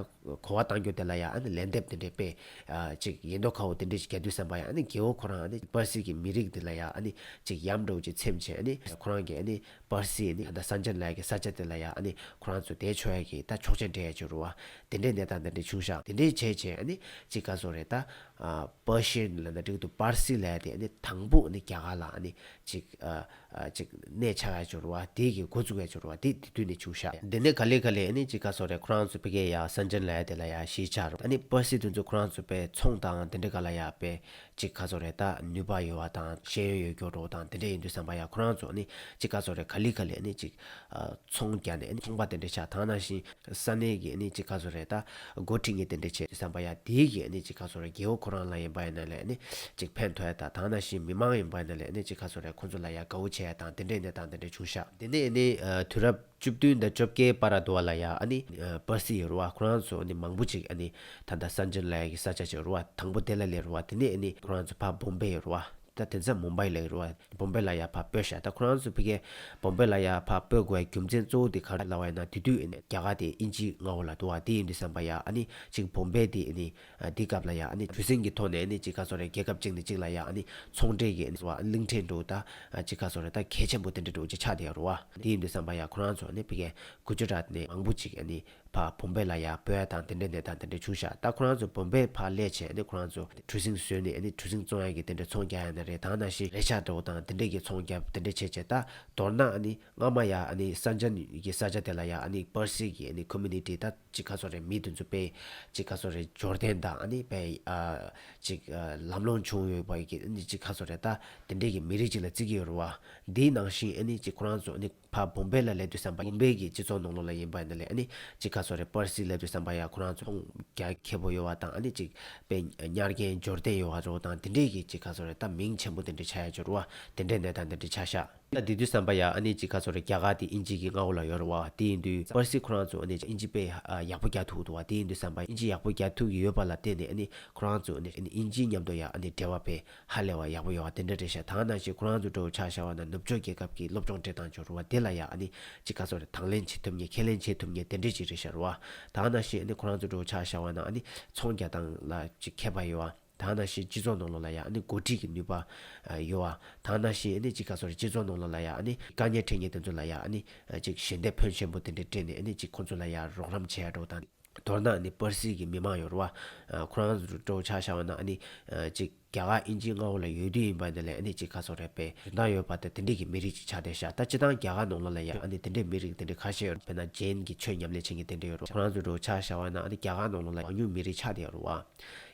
གོ་བ་བཏང་རྒྱུ་དེ་ལ་ཡ་ཨ་ནི་ལན་འདེབས་དེ་འདྲའི་དཔེ་ཨ་ཅིག་ཡིན་མདོག་ཁ་པོ་དེ་འདྲ་ཞིག་རྒྱག་དུས་ཙམ་པ་ཡ་ཨ་ནི་རྒྱལ་པོ་ཁོ་རང་ཨ་ནི་པར་སི་གི་མི་རིགས་དེ་ལ་ཡ་ཨ་ནི་ཅིག་ཡམས་འདྲ་བོ་ཅིག་འཚེམས་བྱས། ཨ་ནི་ཁོ་རང་གི་ཨ་ནི་པར་སི་ཨ་ནི་ད་ལྟ་སན་ཅན་ལབ་ཡ་གི་ས་ཆ་དེ་ལ་ཡ་ཨ་ནི་ཁོ་རང་ཚོ་བསྡད་ཆོག་ཡ་གི་ད་ཆོག་མཆན་སྤྲད་ཡ་ཅིག་རེད་བ། དེ་འདྲའི་གནས་སྟངས་དེ་འདྲ་བྱུང་ཤག་དེ་འདྲའི་བྱས་བྱས་ཨ་ནི་ཅིག་ག་ཚོད་རེད། ད་ཨ་པར་ཤི་ཡན་ལབ་ན་འགྲིག་འདུག་པར་སི་ལབ་ཡ་དེ་ཨ་ནི་དང་པོ་ཨ་ནི་རྒྱ་གར་ལ་ཨ་ནི་ཅིག་ཨ་ཨ་ཅིག་གནས་ཆགས་ཡ་ཅིག་རེད་བ། དེ་གི་འགོ་བཙུགས་ཡ་ཅིག་རེད་བ། དེ་དེ་དུས་ནས་བྱུང་ཤག་དེ་ནས་ག་ལེ་ག་ལེ་ཨ་ནི་ཅིག་ག་ཚོད་རེད། ཁོ་རང་ཚོ་ཕ་གིར་ཡ་སན་ཅན་ལབ་ཡ་དེ་ལ་ཡ་གཞིས་ཆགས་རེད། ཨ་ནི་པར་སི་དེ་ཚོ་ཁོ་རང་ཚོ་དཔེ་ཚོང་དང་དེ་འདྲ་ག་ལ་ཡ་དཔེ་ཅིག་ག་ཚོད་རེད། ད་ནུས་པ་ཡོད་པ་དང་ཤེས་ཡོན་ཡོད་རྒྱུ་འདྲ་བོ་དང་དེ་འདྲ་ཡིན་དུས་ཙམ་པ་ཡ་ཁོ་རང་ཚོ་ཨ་ནི་ཅིག་ག་ཚོད་རེད། ག་ལེ་ག་ལེ་ཨ་ནི་ཅིག་ཨ་ཚོང་རྒྱག་ནས་ཨ་ནི་ཚོང་པ་དེ་འདྲ་ཆགས། དེ་ནང་བཞིན་ས་གནས་ཀྱི་ཨ་ནི་ཅིག་ག་ཚོད་རེད། ད་འགོ་ཁྲིད་མཁན་དེ་འདྲ་བྱས་དུས་ཙམ་པ་ཡ་དེའི་གི་ཨ་ནི་ཅིག་ག་ཚོད་རེད། རྒྱལ་པོ་ཁོ་རང་ལ་ཡིན་པ་ཡིན་ན་ལས་ཨ་ནི་ཅིག་ཕན་ཐོགས་ཡ་དང་། དེ་ནང་བཞིན་མི་མང་ཡིན་པ་ཡིན་ན་ལས་ཨ་ནི་ཅིག་ག་ཚོད་རེད། ཁོ་ཚོ་ལ་ཡ་དགའ་པོ་བྱེད་ཡ་དང་དེ་འདྲའི་གནས་སྟངས་དེ་འདྲ་བྱུང་ཤག་དེ་ནས་ཨ་ནི་ཨ་དུས་རབས་བཅུ་བདུན་དང་བཅོ་བརྒྱད་བར་དུ་བ་ལ་ཡ་ཨ་ནི་ཨ་པར་སི་ཡོད་རེད་བ། ཁོ་རང་ཚོ་ཨ་ནི་མང་པོ་ཅིག་ཨ་ནི་ད་ལྟ་སན་ཅན་ལབ་ཡ་གི་ས་ཆ་ཅིག་རེད་བ། དང་པོ་དེ་ལ་སླེབས་རེད་བ། དེ་ནས་ཨ་ནི་ཁོ་རང་ཚོ་ཕར་བོམ་བེ་ཡོད་རེད་བ། ད་དེང་སང་མུམ་བྷའི་ལབ་ཀྱི་རེད་བ། བོམ་བེ་ལ་ཡ་ཕར་སྤོས་ཤག་ད་ཁོ་རང་ཚོ་ཕ་གིར་བོམ་བེ་ལ་ཡ་ཕར་སྤོས་དགོས་པའི་རྒྱུ་མཚན་གཙོ་བོ་དེ་ག་རེ་ལབ་པ་ཡིན་ན། དེ་དུས་ཨ་ནི་རྒྱ་གར་དེ་དབྱིན་ཇིའི་མངའ་འོག་ལ་འདུག་བ། དེ་ཡིན་དུས་ཙམ་པ་ཡ་ཨ་ནི་ཅིག་བོམ་བེ་དེ་ཨ་ནི་ཨ་དེ་སྐབས་ལ་ཡ་ཨ་ནི་གྲུ་གཟིངས་ཀྱི་ཐོག་ནས་ཨ་ནི་ཅིག་ག་ཚོད་རེད། རྒྱལ་ཁབ་གཅིག་ནས་གཅིག་ལ་ཡ་ཨ་ནི་ཚོང་འབྲེལ་གྱི་ཨ་ནི་གླིང་ཕྲན་འདྲ་བོ་ད་ཨ་ཅིག་ག་ཚོད་རེད། ད་གལ་ཆེན་པོ་དེ་འདྲ་འདྲ་བོ་ཅིག་ཆགས་བསྡད་ཡོད་རེད་བ། དེ་ཡིན་དུས་ཙམ་པ་ཡ་ཁོ་རང་ཚོ་ཨ་ནི་ཕ་གིར་གུ་ཇ་རཱཏ་ནས་མང་པོ་ཅིག་ཨ་ནི་ཕར་བོམ་བེ་ལ་ཡ་སྤོས་ཡ་དང་དེ་འདྲའི་གནས་སྟངས་དེ་འདྲ་བྱུང་ཤག་ད་ཁོ་རང་ཚོ་བོམ་བེ་ཕར་སླེབས་བྱས་ཨ་ནི་ཁོ་རང་ཚོ་གྲུ་གཟིངས་བཟོས་ནས་ཨ་ནི་གྲུ་གཟིངས་བཙོང་ཡ་གི་དེ་འདྲའི་ཚོང་རྒྱག་ཡ་ན་རེད། དེ་ནང་བཞིན་རས་ཆ་འདྲ་བོ་དང་དེ་འདྲའི་གི་ཚོང་རྒྱག་དེ་འདྲ་བྱས་བྱས། ད་མདོར་ན་ཨ་ནི་སྔ་མ་ཡ་ཨ་ནི་སན་ཅན་གྱི་ས་ཆ་དེ་ལ་ཡ་ཨ་ནི་པར་སི་གི་ཨ་ནི་ཁོ་མུ་ནི་ཊི་ད་ཅིག་ག་ཚོད་རེད། མི་དེ་ཚོ་དཔེ་ཅིག་ག་ཚོད་རེད། འབྱོར་ལྡན་དང་ཨ་ནི་དཔེ་ཨ་ཅིག་ཨ་ལམ་ལྷོང་བྱུང་ཡོད་པ་གི་ཨ་ནི་ཅིག་ག་ཚོད་རེད། ད་དེ་འདྲའི་གི་མི་རིགས་ཅིག་ལ་བརྩི་གི་ཡོད་རེད་བ། དེའི་ནང་བཞིན་ཨ་ནི་ཅིག་ཁོ་རང་ཚོ་ཨ་ནི་ཕར་བོམ་བེ་ལ་སླེབས་དུས་ཙམ་པ། བོམ་བེ་གི་སྤྱི་ཚོགས་ནང་ལོགས་ལ་ཡིན་པ་ཡིན་ན་ལས་ཨ་ནི་ཅིག་ག་ཚོད་རེད། པར་སི་སླེབས་དུས་ཙམ་པ་ཡ་ཁོ་རང་ཚོ་ཚོང་རྒྱག་མཁས་པོ་ཡོད་པ་དང་། ཨ་ནི་ཅིག་དཔེ་ཉར་མཁན་འབྱོར་ལྡན་ཡོད་པ་འདྲ་བོ་དང་དེ་འདྲའི་གི་ཅིག་ག་ཚོད་རེད། ད་མིང་ཆེན་པོ་དེ་འདྲ་ཆགས་ཡ་ཅིག་རེད་བ། དེ་འདྲའི་གནས་སྟངས་དེ་འདྲ་ཆགས་ཤག་ད་དེ་དུས་ཙམ་པ་ཡ་ཨ་ནི་ཅིག་ག་ཚོད་རེད། རྒྱ་གར་དེ་དབྱིན་ཇི་གི་མངའ་འོག་ལ་ཡོད་རེད་བ། དེ་ཡིན་དུས་པར་སི་ཁོ་རང་ཚོ་ཨ་ནི་དབྱིན་ཇི་དཔེ་ཨ་ཡག་པོ་རྒྱག་ཐུབ་འདུག་བ། དེ་ཡིན་དུས་ཙམ་པ་དབྱིན་ཇི་ཡག་པོ་རྒྱག་ཐུབ་ཀྱི་ཡོད་པ་ལ་བརྟེན་ནས་ཨ་ནི་ཁོ་རང་ཚོ་ཨ་ནི་དབྱིན་ཇིའི་མཉམ་དུ་ཡ་ཨ་ནི་འབྲེལ་བ་དཔེ་ཧ་ལས་པ་ཡག་པོ་ཡོད་པ་དེ་འདྲ་རེད་ཤག་ད་ནང་བཞིན་ཁོ་རང་ཚོ་འདྲ་བོ་ཆ་བཞག་པ་ན་ནུབ་ཕྱོགས་རྒྱལ་ཁབ་ཀྱི་སློབ་སྦྱོང་སྤྲད་སྟངས་ཅིག་རེད་བ། དེ་ལ་ཡ་ཨ་ནི་ཅིག་ག་ཚོད་རེད། དང་ལེན་བྱེད་ཐུབ་མཁན་ཁས་ལེན་བྱེད་ཐུབ་མཁན་དེ་འདྲ་ཅིག་རེད་ཤག་རེད་བ། ད་ནང་བཞིན་ཨ་ནི་ཁོ་རང་ཚོ་འདྲ་བོ་ཆ་བཞག་པ་ན་ཨ་ནི་ཚོང་རྒྱག་སྟངས་ལ་ཅིག་མཁས་པ་ཡོད་བ། ད་ནང་བཞིན་སྤྱི་ཚོགས་ནང་ལོགས་ལ་ཡ་ཨ་ནི་འགོ་ཁྲིད་ཀྱི་ནུས་པ་ཡོད་བ། ད་ནང་བཞིན་ཨ་ནི་ཅིག་ག་ཚོད་རེད། སྤྱི་ཚོགས་ནང་ལོགས་ལ་ཡ་ཨ་ནི་དཀའ་ངལ་འཕྲད་མཁན་དེ་ཚོ་ལ་ཡ་ཨ་ནི་ཅིག་ཞལ་འདེབས་ཕོན་ཆེན་པོ་དེ་འདྲ་སྤྲད་ནས་ཨ་ནི་ཅིག་ཁོ་ཚོ་ལ་ཡ་རོགས་རམ་བྱེད་ཡ་འདྲ་བོ་དང་། མདོར་ན་ཨ་ནི་པར་སི་གི་མི་མང་ཡོད་རེད་བ། ཁོ་རང་ཚོ་འདྲ་བོ་ཆ་བཞག་པ་ན་ཨ་ནི་ཅིག་རྒྱ་གར་དབྱིན་ཇིའི་མངའ་འོག་ལ་ཡོད་དུས་ཡིན་པ་འདི་ལས་ཨ་ནི་ཅིག་ག་ཚོད་རེད། དཔེ་འཇོན་ཐང་ཡོད་པ་དང་དེ་འདྲས་ཀྱི་མི་རིགས་ཅིག་ཆགས་བསྡད་ཤག་ད་སྤྱིར་བཏང་རྒྱ་གར་ནང་ལོགས་ལ་ཡ་ཨ་ནི་དེ་འདྲས་མི་རིགས་དེ་འདྲས་ཁ་ཤས་ཡོད་རེད། དཔེར་ན་ཇེན་གྱི་ཆོས་ཉམས་ལེན་བྱེད་མཁན་དེ་འདྲས་ཡོད་རེད། ཁོ་རང་ཚོ་འདྲ་བོ་ཆ་བཞག་པ་ན་ཨ་ནི་རྒྱ་གར་ནང་ལོགས་ལ་གྲངས་ཉུང་མི་རིགས་ཆགས་བསྡད་ཡོད་རེད་བ།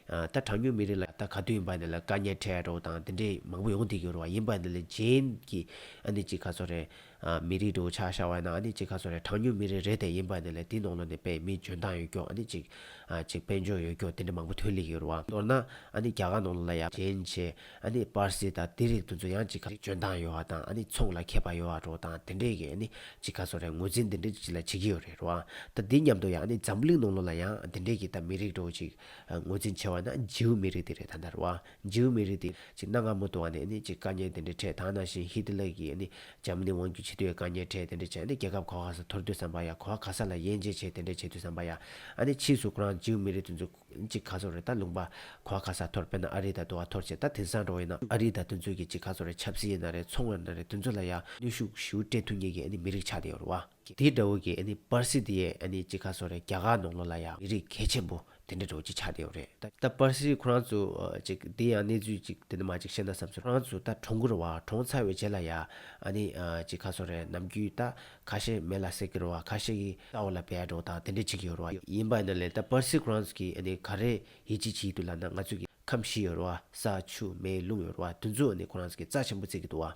ཨ་ད་གྲངས་ཉུང་མི་རིགས་ལ་ད་ག་དུས་ཡིན་པ་འདི་ལ་དཀའ་ངལ་འཕྲད་འདྲ་བོ་དང་དེ་འདྲས་མང་པོ་ཡོང་བསྡད་ཀྱི་ཡོད་རེད་བ། ཡིན་པ་འདི་ལས་ཇེན་གྱི་ཨ་ནི་ཅིག་ག་ཚོད་རེད། ཨ་མི་རིགས་འདྲ་བོ་ཆ་བཞག་པ་ན་ཨ་ནི་ཅིག་ག་ཚོད་རེད། གྲངས་ཉུང་མི་རིགས་རེད་དེ། ཡིན་པ་འདི་ལས་དེའི་ནང་ལོགས་ནས་དཔེ་མི་འཇོན་ཐང་ཡོད་མཁན་ཨ་ནི་ཅིག་ཨ་ཅིག་དཔལ་འབྱོར་ཡོད་མཁན་དེ་འདྲ་མང་པོ་ཐོན་སླེབས་ཀྱི་ཡོད་རེད་བ། མདོར་ན་ཨ་ནི་རྒྱ་གར་ནང་ལོགས་ལ་ཡ་ཇེན་བྱས་ཨ་ནི་པར་སི་དང་དེ་རིགས་དེ་ཚོ་ཡང་ཅིག་ག་འཇོན་ཐང་ཡོད་པ་དང་ཨ་ནི་ཚོང་ལ་མཁས་པ་ཡོད་པ་འདྲ་བོ་དང་དེ་འདྲས་ཀྱི་ཨ་ནི་ཅིག་ག་ཚོད་རེད། ངོས་འཛིན་དེ་འདྲས་ཅིག་ལ་བྱེད་ཀྱི་ཡོད་རེད་བ། ད་དེ་མཉམ་དུ་ཡང་ཨ་ནི་འཛམ་གླིང་ནང་ལོགས་ལ་ཡང་དེ་འདྲས་ཀྱི་ད་མི་རིགས་འདྲ་བོ་ཅིག་ཨ་ངོས་འཛིན་བྱས་པ་ན་ཇིའུ་མི་རིགས་དེ་རེད་ད་ལྟ་རེད་བ། ཇིའུ་མི་རིགས་དེ་ཅིག་གནའ་སྔ་མོ་དུ་བ་ནས་ཨ་ནི་ཅིག་དཀའ་ངལ་དེ་འདྲ་འཕྲད། ད་ནང་བཞིན་ཧི་ཏི་ལར་གྱིས་ཨ་ནི་འཇར་མ་ནི་དབང་སྒྱུར་བྱེད་དུས་དཀའ་ངལ་འཕྲད། དེ་འདྲ་བྱས་ཨ་ནི་རྒྱལ་ཁབ་ག་བ་ག་ས་འཐོར་དུས་ཙམ་པ་ཡ་ག་བ་ག་ས་ལ་དབྱེ་འབྱེད་བྱས་དེ་འདྲ་བྱེད་དུས་ཙམ་པ་ཡ་ཨ་ནི་ཕྱིས་སུ་ཁོ་རང་ཇིའུ་མི་རིགས་དེ་ཚོ་ཅིག་ག་ཚོད་རེད། ད་ལུང་པ་ག་བ་ག་ས་འཐོར། དཔེར་ན་ཨ་རི་དང་དུ་བ་འཐོར་བྱས། ད་དེང་སང་འདྲ་བོ་ཡིན་ན་ཨ་རི་དང་དེ་ཚོ་གི་ཅིག་ག་ཚོད་རེད། ཆབ་སྲིད་ཡིན་ན་རེད། ཚོང་ཡིན་ན་རེད། དེ་ཚོ་ལ་ཡ་གནོན་ཤུགས་ཞེ་པོ་སྤྲད་ཐུབ་མཁན་གྱི་ཨ་ནི་མི་རིགས་ཆགས་བསྡད་ཡོད་རེད་བ། དེ་འདྲ་བོ་གི་ཨ་ནི་པར་སི་དེ་ཡས་ཨ་ནི་ཅིག་ག་ཚོད་རེད། རྒྱ་གར་ནང་ལོགས་ལ་ཡ་མི་རིགས་གལ་ཆེན་པོ་ དེ་འདྲ་འདྲ་བོ་ཅིག་ཆགས་བསྡད་ཡོད་རེད། ད་ད་པར་སི་ཁོ་རང་ཚོ་ཨ་ཅིག་དེ་ཡང་གནས་ཚུལ་ཅིག་དེ་འདྲ་མ་ཅིག་བཤད་ན་བསམ་སོང་། ཁོ་རང་ཚོ་ད་གྲོངས་ཀྱི་རེད་བ། གྲོངས་ཚར་བའི་རྗེས་ལ་ཡ་ཨ་ནི་ཨ་ཅིག་ག་ཟེར་དགོས་རེད། ནམ་རྒྱུན་ད་ཁ་ཤས་མེ་ལ་བསྲེག་གི་རེད་བ། ཁ་ཤས་ཀྱིས་ས་འོག་ལ་སྦས་འགྲོ་དང་དེ་འདྲ་བྱེད་ཀྱི་ཡོད་རེད་བ། ཡིན་པ་ཡིན་ན་ལས་ད་པར་སི་ཁོ་རང་ཚོ་གིས་ཨ་ནི་ག་རེ་ཡིད་ཆེས་བྱེད་ཀྱི་འདུག་ལབ་ན། ང་ཚོ་གི་ཁམས་བཞི་ཡོད་རེད་བ། ས་ཆུ་མེ་རླུང་ཡོད་རེད་བ། དེ་ཚོ་ཨ་ནི་ཁོ་རང་ཚོ་གིས་རྩ་ཆེན་པོ་བརྩི་གི་འདུག་བ།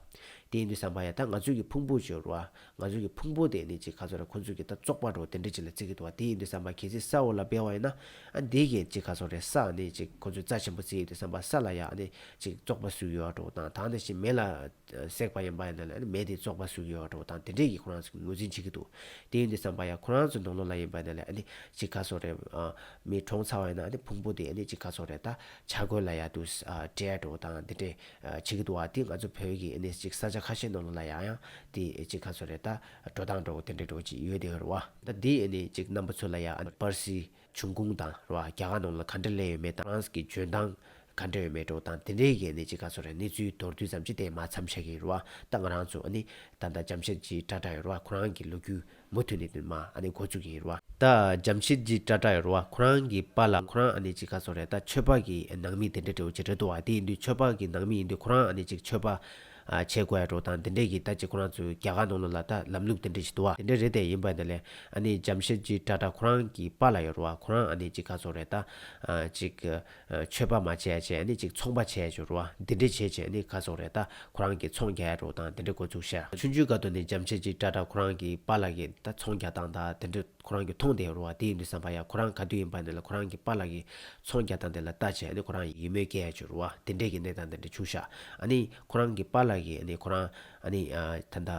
དེ་ཡིན་དུས་ཙམ་པ་ཡ་ད་ང་ཚོ་གི་ཕུང་པོ་ཅིག་ཡོད་རེད་བ། ང་ཚོ་གི་ཕུང་པོ་དེ་ནི་ཅིག་ག་ཟེར་དགོས་རེད། ཁོ་ཚོ་གིས་ད་བཙོག་པ་འདྲ་བོ་དེ་འདྲ་ཅིག་ལ་བརྩི་གི་འདུག་བ། དེ་ཡིན་དུས་ཙམ་པ་གལ་སྲིད་ས་འོག་ལ་སྦས་པ་ཡིན་ན་ཨ་འདི་གིས་ཅིག་ག་ཟེར་དགོས་རེད། ས་ནི་ཅིག་ཁོ་ཚོས་རྩ་ཆེན་པོ་བརྩི་ཡོད་དུས་ཙམ་པ་ས་ལ་ཡ་ཨ་ནི་ཅིག་བཙོག་པ་བཟོ་གི་ཡོད་འདྲ་བོ་དང་། ད་ནི་ཅིག་མེ་ལ་བསྲེགས་པ་ཡིན་པ་ཡིན་ན་ལ་ཨ་ནི་མེ་དེ་བཙོག་པ་བཟོ་གི་ཡོད་འདྲ་བོ་དང་། དེ་འདྲས་ཀྱི་ཁོ་རང་ཚོ་ངོས་འཛིན་བྱེད་ཀྱི་འདུག་དེ་ཡིན་དུས་ཙམ་པ་ཡ་ཁོ་རང་ཚོའི་ནང་ལོགས་ལ་ཡིན་པ་ཡིན་ན་ལ་ཨ་ནི་ཅིག་ག་ཟེར་དགོས་རེད། ཨ་མི་གྲོངས་ཚར་བ་ཡིན་ན་ཨ་ནི་ཕུང་པོ་དེ་ཨ་ནི་ཅིག་ག་ཟེར་དགོས་རེད། ད་ཆ་གོས་ལ་ཡ་དུ་ཨ་སྤྲད་འདྲ་བོ་དང་དེ་འདྲས་ཨ་བྱེད་ཀྱི་འདུག་བ། དེ་ང་ཚོ་བོད་ཀྱི་ཨ་ནི་ཅིག་ས་ཆ་ཁ་ཤས་ནང་ལོགས་ལ་ཡང་ཡང་དེ་ཅིག་ག་ཟེར་དགོས་རེད། ད་འགྲོ་སྟངས་འདྲ་བོ་དེ་འདྲ་འདྲ་བོ་ཅིག་ཡོད་དེ་ཡོད་རེད་བ། ད་དེ་ཨ་ནི་ཅིག་རྣམ་པ་ཚོ་ལ་ཡང་ཨ་ནི་པར་སི་ཆུང་ཀུང་དང་རེད་བ། རྒྱ་གར་ནང་ལ་ག་འདྲ་སླེབས་ཡོད་མེད་དང་། ཁོ་རང་གི་འཇོན་ཐང་ག་འདྲ་ཡོད་མེད་འདྲ་བོ་དང་དེ་འདྲའི་གི་ཨ་ནི་ཅིག་ག་ཟེར་དགོས་རེད། གནས་ཚུལ་མདོར་བསྡུས་ཙམ་ཅིག་དེ་མར་མཚམས་བཞག་གི་ཡོད་རེད་བ། ད་ང་རང་ཚོ་ཨ་ནི་ད་ལྟ་ཇམ་ཤེད་ཇི་ཊ་ཊ་ཡོད་རེད་བ། ཁོ་རང་གི་ལོ་རྒྱུས་མུ་མཐུད་ནས་དེ་མར་ཨ་ནི་འགོ་བཙུགས་ཀྱི་ཡོད་རེད་བ། ད་ཇམ་ཤེད་ཇི་ཊ་ཊ་ཡོད་རེད་བ། ཁོ་རང་གི་པཱ་ལགས་ཁོ་རང་ཨ་ནི་ཅིག་ག་ཟེར་དགོས་རེད། ད་ཆོས་པ་གི་ནང་མི་དེ་འདྲ་འདྲ་བོ་ཅིག་རེད་འདུག་བ། དེ་ཡིན་དུས་ཆོས་པ་གི་ནང་མི་ཡིན་དུས་ཁོ་རང་ཨ་ནི་ཅིག་ཆོས་པ་ཨ་བྱེད་དགོས་ཡ་འདྲ་བོ་དང་དེ་འདྲས་ཀྱི་ད་ཅིག་ཁོ་རང་ཚོའི་རྒྱ་གར་ནང་ལོགས་ལ་ད་ལམ་ལུགས་དེ་འདྲས་ཅིག་འདུག་བ། དེ་འདྲས་རེད་དེ། ཡིན་པ་ཡིན་ན་ལས་ཨ་ནི་ཇམ་ཤེད་ཇི་ཊ་ཊ་ཁོ་རང་གི་པཱ་ལགས་ཡོད་རེད་བ། ཁོ་རང་ཨ་ནི་ཅིག་ག་ཟེར་དགོས་རེད། ད་ཨ་ཅིག་ཨ་ཆོས་པ་མ་བྱེད་ཡ་བྱས་ཨ་ནི་ཅིག་ཚོང་པ་བྱེད་ཡ་ཅིག་ཡོད་རེད་བ། དེ་འདྲས་བྱས་བྱས་ཨ་ནི་ག་ཟེར་དགོས་རེད། ད་ཁོ་རང་གིས་ཚོང་རྒྱག་ཡ་འདྲ་བོ་དང་དེ་འདྲས་འགོ་བཙུགས་ཤག་ཆུང་ཆུང་སྐབས་དུས་ནས་ཇམ་ཤེད་ཇི་ཊ་ཊ་ཁོ་རང་གི་པཱ་ལགས་ཀྱིས་ད་ཚོང་རྒྱག་སྟངས་དང་དེ་འདྲས་ཁོ་རང་གིས་མཐོང་བསྡད་ཡོད་རེད་བ། དེ་ཡིན་དུས་ཙམ་པ་ཡ་ཁོ་རང་ག་དུས་ཡིན་པ་ཡིན་ན་ལ་ཁོ་རང་གི་པཱ་ལགས་ཀྱིས་ཚོང་རྒྱག་སྟངས་དེ་ལ་ལྟ་བྱས་ཨ་ནི་ཁོ་རང་ཡིད་སྨོན་སྐྱེ་ཡ་ཅིག་ཡོད་རེད་བ། དེ་འདྲས་ཀྱི་གནས་སྟངས་དེ་འདྲས་བྱུང་ཤག་ཨ་ནི་ཁོ་རང་གི་པཱ་ལགས་ཀྱིས་ཨ་ནི་ཁོ་རང་ཨ་ནི་ཨ་ད་ལྟ་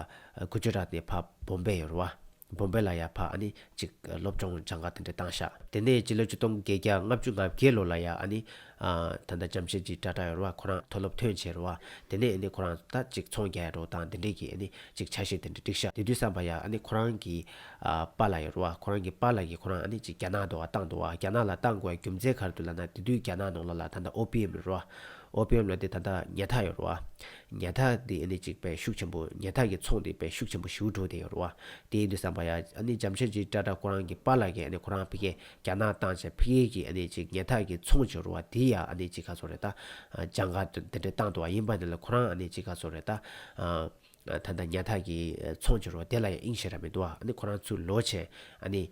གུ་ཇི་རཱཏ་ནས་ཕར་བོམ་བེ་ཡོད་རེད་བ། བོམ་བེ་ལ་ཡ་ཕར་ཨ་ནི་ཅིག་སློབ་སྦྱོང་སྦྱང་ག་དེ་འདྲས་བཏང་ཤག་དེ་ནས་སྤྱི་ལོ་ཆིག་སྟོང་བརྒྱད་བརྒྱ་ལྔ་བཅུ་ང་བརྒྱད་ལོ་ལ་ཡ་ཨ་ནི་ཨ་ད་ལྟ་ཇམ་ཤེད་ཇི་ཊ་ཊ་ཡོད་རེད་བ། ཁོ་རང་མཐོ་སློབ་ཐོན་བྱས་རེད་བ། དེ་ནས་ཨ་ནི་ཁོ་རང་ད་ཅིག་ཚོང་རྒྱག་ཡ་འདྲ་བོ་དང་དེ་འདྲས་ཀྱི་ཨ་ནི་ཅིག་ཆ་ཤས་དེ་འདྲས་བསྒྲིགས་ཤག་དེ་དུས་ཙམ་པ་ཡ་ཨ་ནི་ཁོ་རང་གི་ཨ་པཱ་ལགས་ཡོད་རེད་བ། ཁོ་རང་གི་པཱ་ལགས་ཀྱིས་ཁོ་རང་ཨ་ནི་ཅིག་རྒྱ་ནག་འགྲོ་བ་བཏང་འདུག་བ། རྒྱ་ནག་ལ་བཏང་དགོས་པའི་རྒྱུ་མཚན་ག་རེ་འདུག་ལབ་ན། དེ་དུས་རྒྱ་ནག་ནང་ལོགས་ལ་ད་ལྟ་ཨོ་པི་ཡམ་རེད་བ། ཨོ་པི་ཡམ་ལབ་དེ་ད་ལྟ་ཉལ་ཐ་ཡོད་རེད་བ། ཉལ་ཐ་དེ་ཨ་ནི་ཅིག་དཔེ་ཤུགས་ཆེན་པོ། ཉལ་ཐ་གི་ཚོང་དེ་དཔེ་ཤུགས་ཆེན་པོ་ཞེ་པོ་འགྲོ་བསྡད་ཡོད་རེད་བ། དེ་ཡིན་དུས་ཙམ་པ་ཡ་ཨ་ནི་ཇམ་ཤེད་ཇི་ཊ་ཊ་ཁོ་རང་གི་པཱ་ལགས་ཀྱིས་ཨ་ནི་ཁོ་རང་ཕ་གིར་རྒྱ་ནག་བཏང་བྱས་ཕ་གིར་གྱི་ཨ་ནི་ཅིག་ཉལ་ཐ་གི་ཚོང་ཅིག་ཡོད་རེད་བ། དེ་ཡ་ཨ་ནི་ཅིག་ག་ཟེར་དགོས་རེད། ད་སྦྱང་ག་དེ་འདྲས་བཏང་འདུག་བ། ཡིན་པ་ཡིན་ན་ལ་ཁོ་རང་ཨ་ནི་ཅིག་ག་ཟེར་དགོས་རེད། ད་ད་ལྟ་ཉལ་ཐ་གི་ཚོང་ཅིག་ཡོད་རེད་བ། དེ་ལ་ཡ་དབྱིངས་ཞེ་དྲག་མི་འདུག་བ། ཨ་ནི་ཁོ་རང་ཚུར་ལོག་བྱས་ཨ་ནི་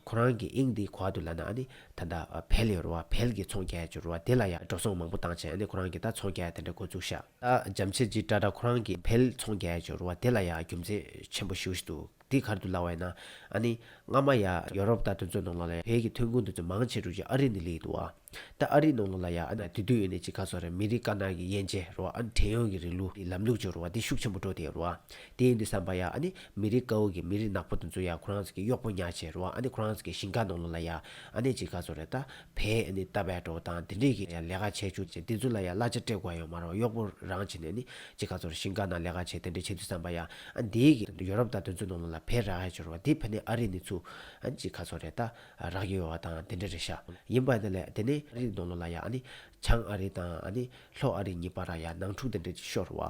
ཁོ་རང་གི་དབྱིངས་དེ་ག་པར་འདུག་ལབ་ན་ཨ་ནི་ད་ལྟ་བལ་ཡོད་རེད་བ། བལ་གྱི་ཚོང་རྒྱག་ཡ་ཅིག་ཡོད་རེད་བ། དེ་ལ་ཡ་འགྲོ་སོང་མང་པོ་བཏང་བྱས་ཨ་ནི་ཁོ་རང་གིས་ད་ཚོང་རྒྱག་ཡ་དེ་འདྲས་འགོ་བཙུགས་ཤག་ད་ཇམ་ཤེད་ཇི་ཊ་ཊ་ཁོ་རང་གིས་བལ་ཚོང་རྒྱག་ཡ་ཅིག་ཡོད་རེད་བ། དེ་ལ་ཡ་རྒྱུ་མཚན་ཆེན་པོ་ཞེ་པོ་ཞིག་འདུག་དེ་ག་རེ་འདུག་ལབ་པ་ཡིན་ན་ཨ་ནི་སྔ་མ་ཡ་ཡོ་རོབ་དང་དེ་ཚོའི་ནང་ལོགས་ལ་བལ་གྱི་ཐོན་ཁུངས་དེ་ཚོ་མང་ཆེ་ཤོས་ཅིག་ཨ་རི་ནས་སླེབས་ཀྱི་འདུག་བ། ད་ཨ་རིའི་ནང་ལོགས་ལ་ཡ་ཨ་ནི་དེ་དུས་ཡིན་ནའི་ཅིག་ག་ཟེར་དགོས་རེད། མི་རིགས་དཀར་ནག་གི་དབྱེ་འབྱེད་རེད་བ། ཨ་ནི་བྲན་གཡོག་གི་རིང་ལུགས་ཀྱི་ལམ་ལུགས་ཅིག་ཡོད་རེད་བ། དེ་ཤུགས་ཆེན་པོ་འགྲོ་བསྡད་ཡོད་རེད་བ། དེ་ཡིན་དུས་ཙམ་པ་ཡ་ཨ་ནི་མི་རིགས་དཀར་པོ་གི་མི་རིགས་ནག་པོ་དེ་ཚོ་ཡ་ཁོ་རང་ཚོ་གི་གཡོག་པོ་ཉར་བྱས་རེད་བ། ཨ་ནི་ཁོ་རང་ཚོ་གི་ཞིང་ཁ་ནང་ལོགས་ལ་ཡ་ཨ་ནི་ཅིག་ག་ཟེར་དགོས་རེད། ད་བལ་ཨ་ནི་བཏབ་པ་འདྲ་བོ་དང་དེ་འདྲས་ཀྱི་ཡ་ལས་ཀ་བྱེད་བཅུག་བྱས། དེ་ཚོ་ལ་ཡ་གླ་ཆ་སྤྲད་དགོས་ཡ་ཡོད་མ་རེད་བ། གཡོག་པོ་རང་བྱས་ནས་ཨ་ནི་ཅིག་ག་ཟེར་དགོས་རེད། ཞིང་ཁ་ནང་ལས་ཀ་བྱས། དེ་འདྲས་བྱེད་དུས་ཙམ་པ་ཡ་ཨ་འདི་གི་ཡོ་རོབ་དང་དེ་ཚོའི་ནང་ལོགས་ལ་བལ་རག་ཡ་ཅིག་ཡོད་རེད་བ། དེ་ཕ་ནས་ཨ་རི་ནས་ཚུར་ཨ་ནི་ཅིག་ག་ཟེར་དགོས་རེད། ད་རག་གི་ཡོད་པ་དང་དེ་འདྲ་རེད་ཤག་ཡིན་པ་ཡིན་ན་ལས་དེ་ནས་ཨ་རིའི་ནང་ལོགས་ལ་ཡ་ཨ་ནི་བྱང་ཨ་རི་དང་ཨ་ནི་ལྷོ་ཨ་རི་གཉིས་བར་ལ་ཡ་ནང་འཁྲུག་དེ་འདྲ་ཅིག་ཤོར་བ།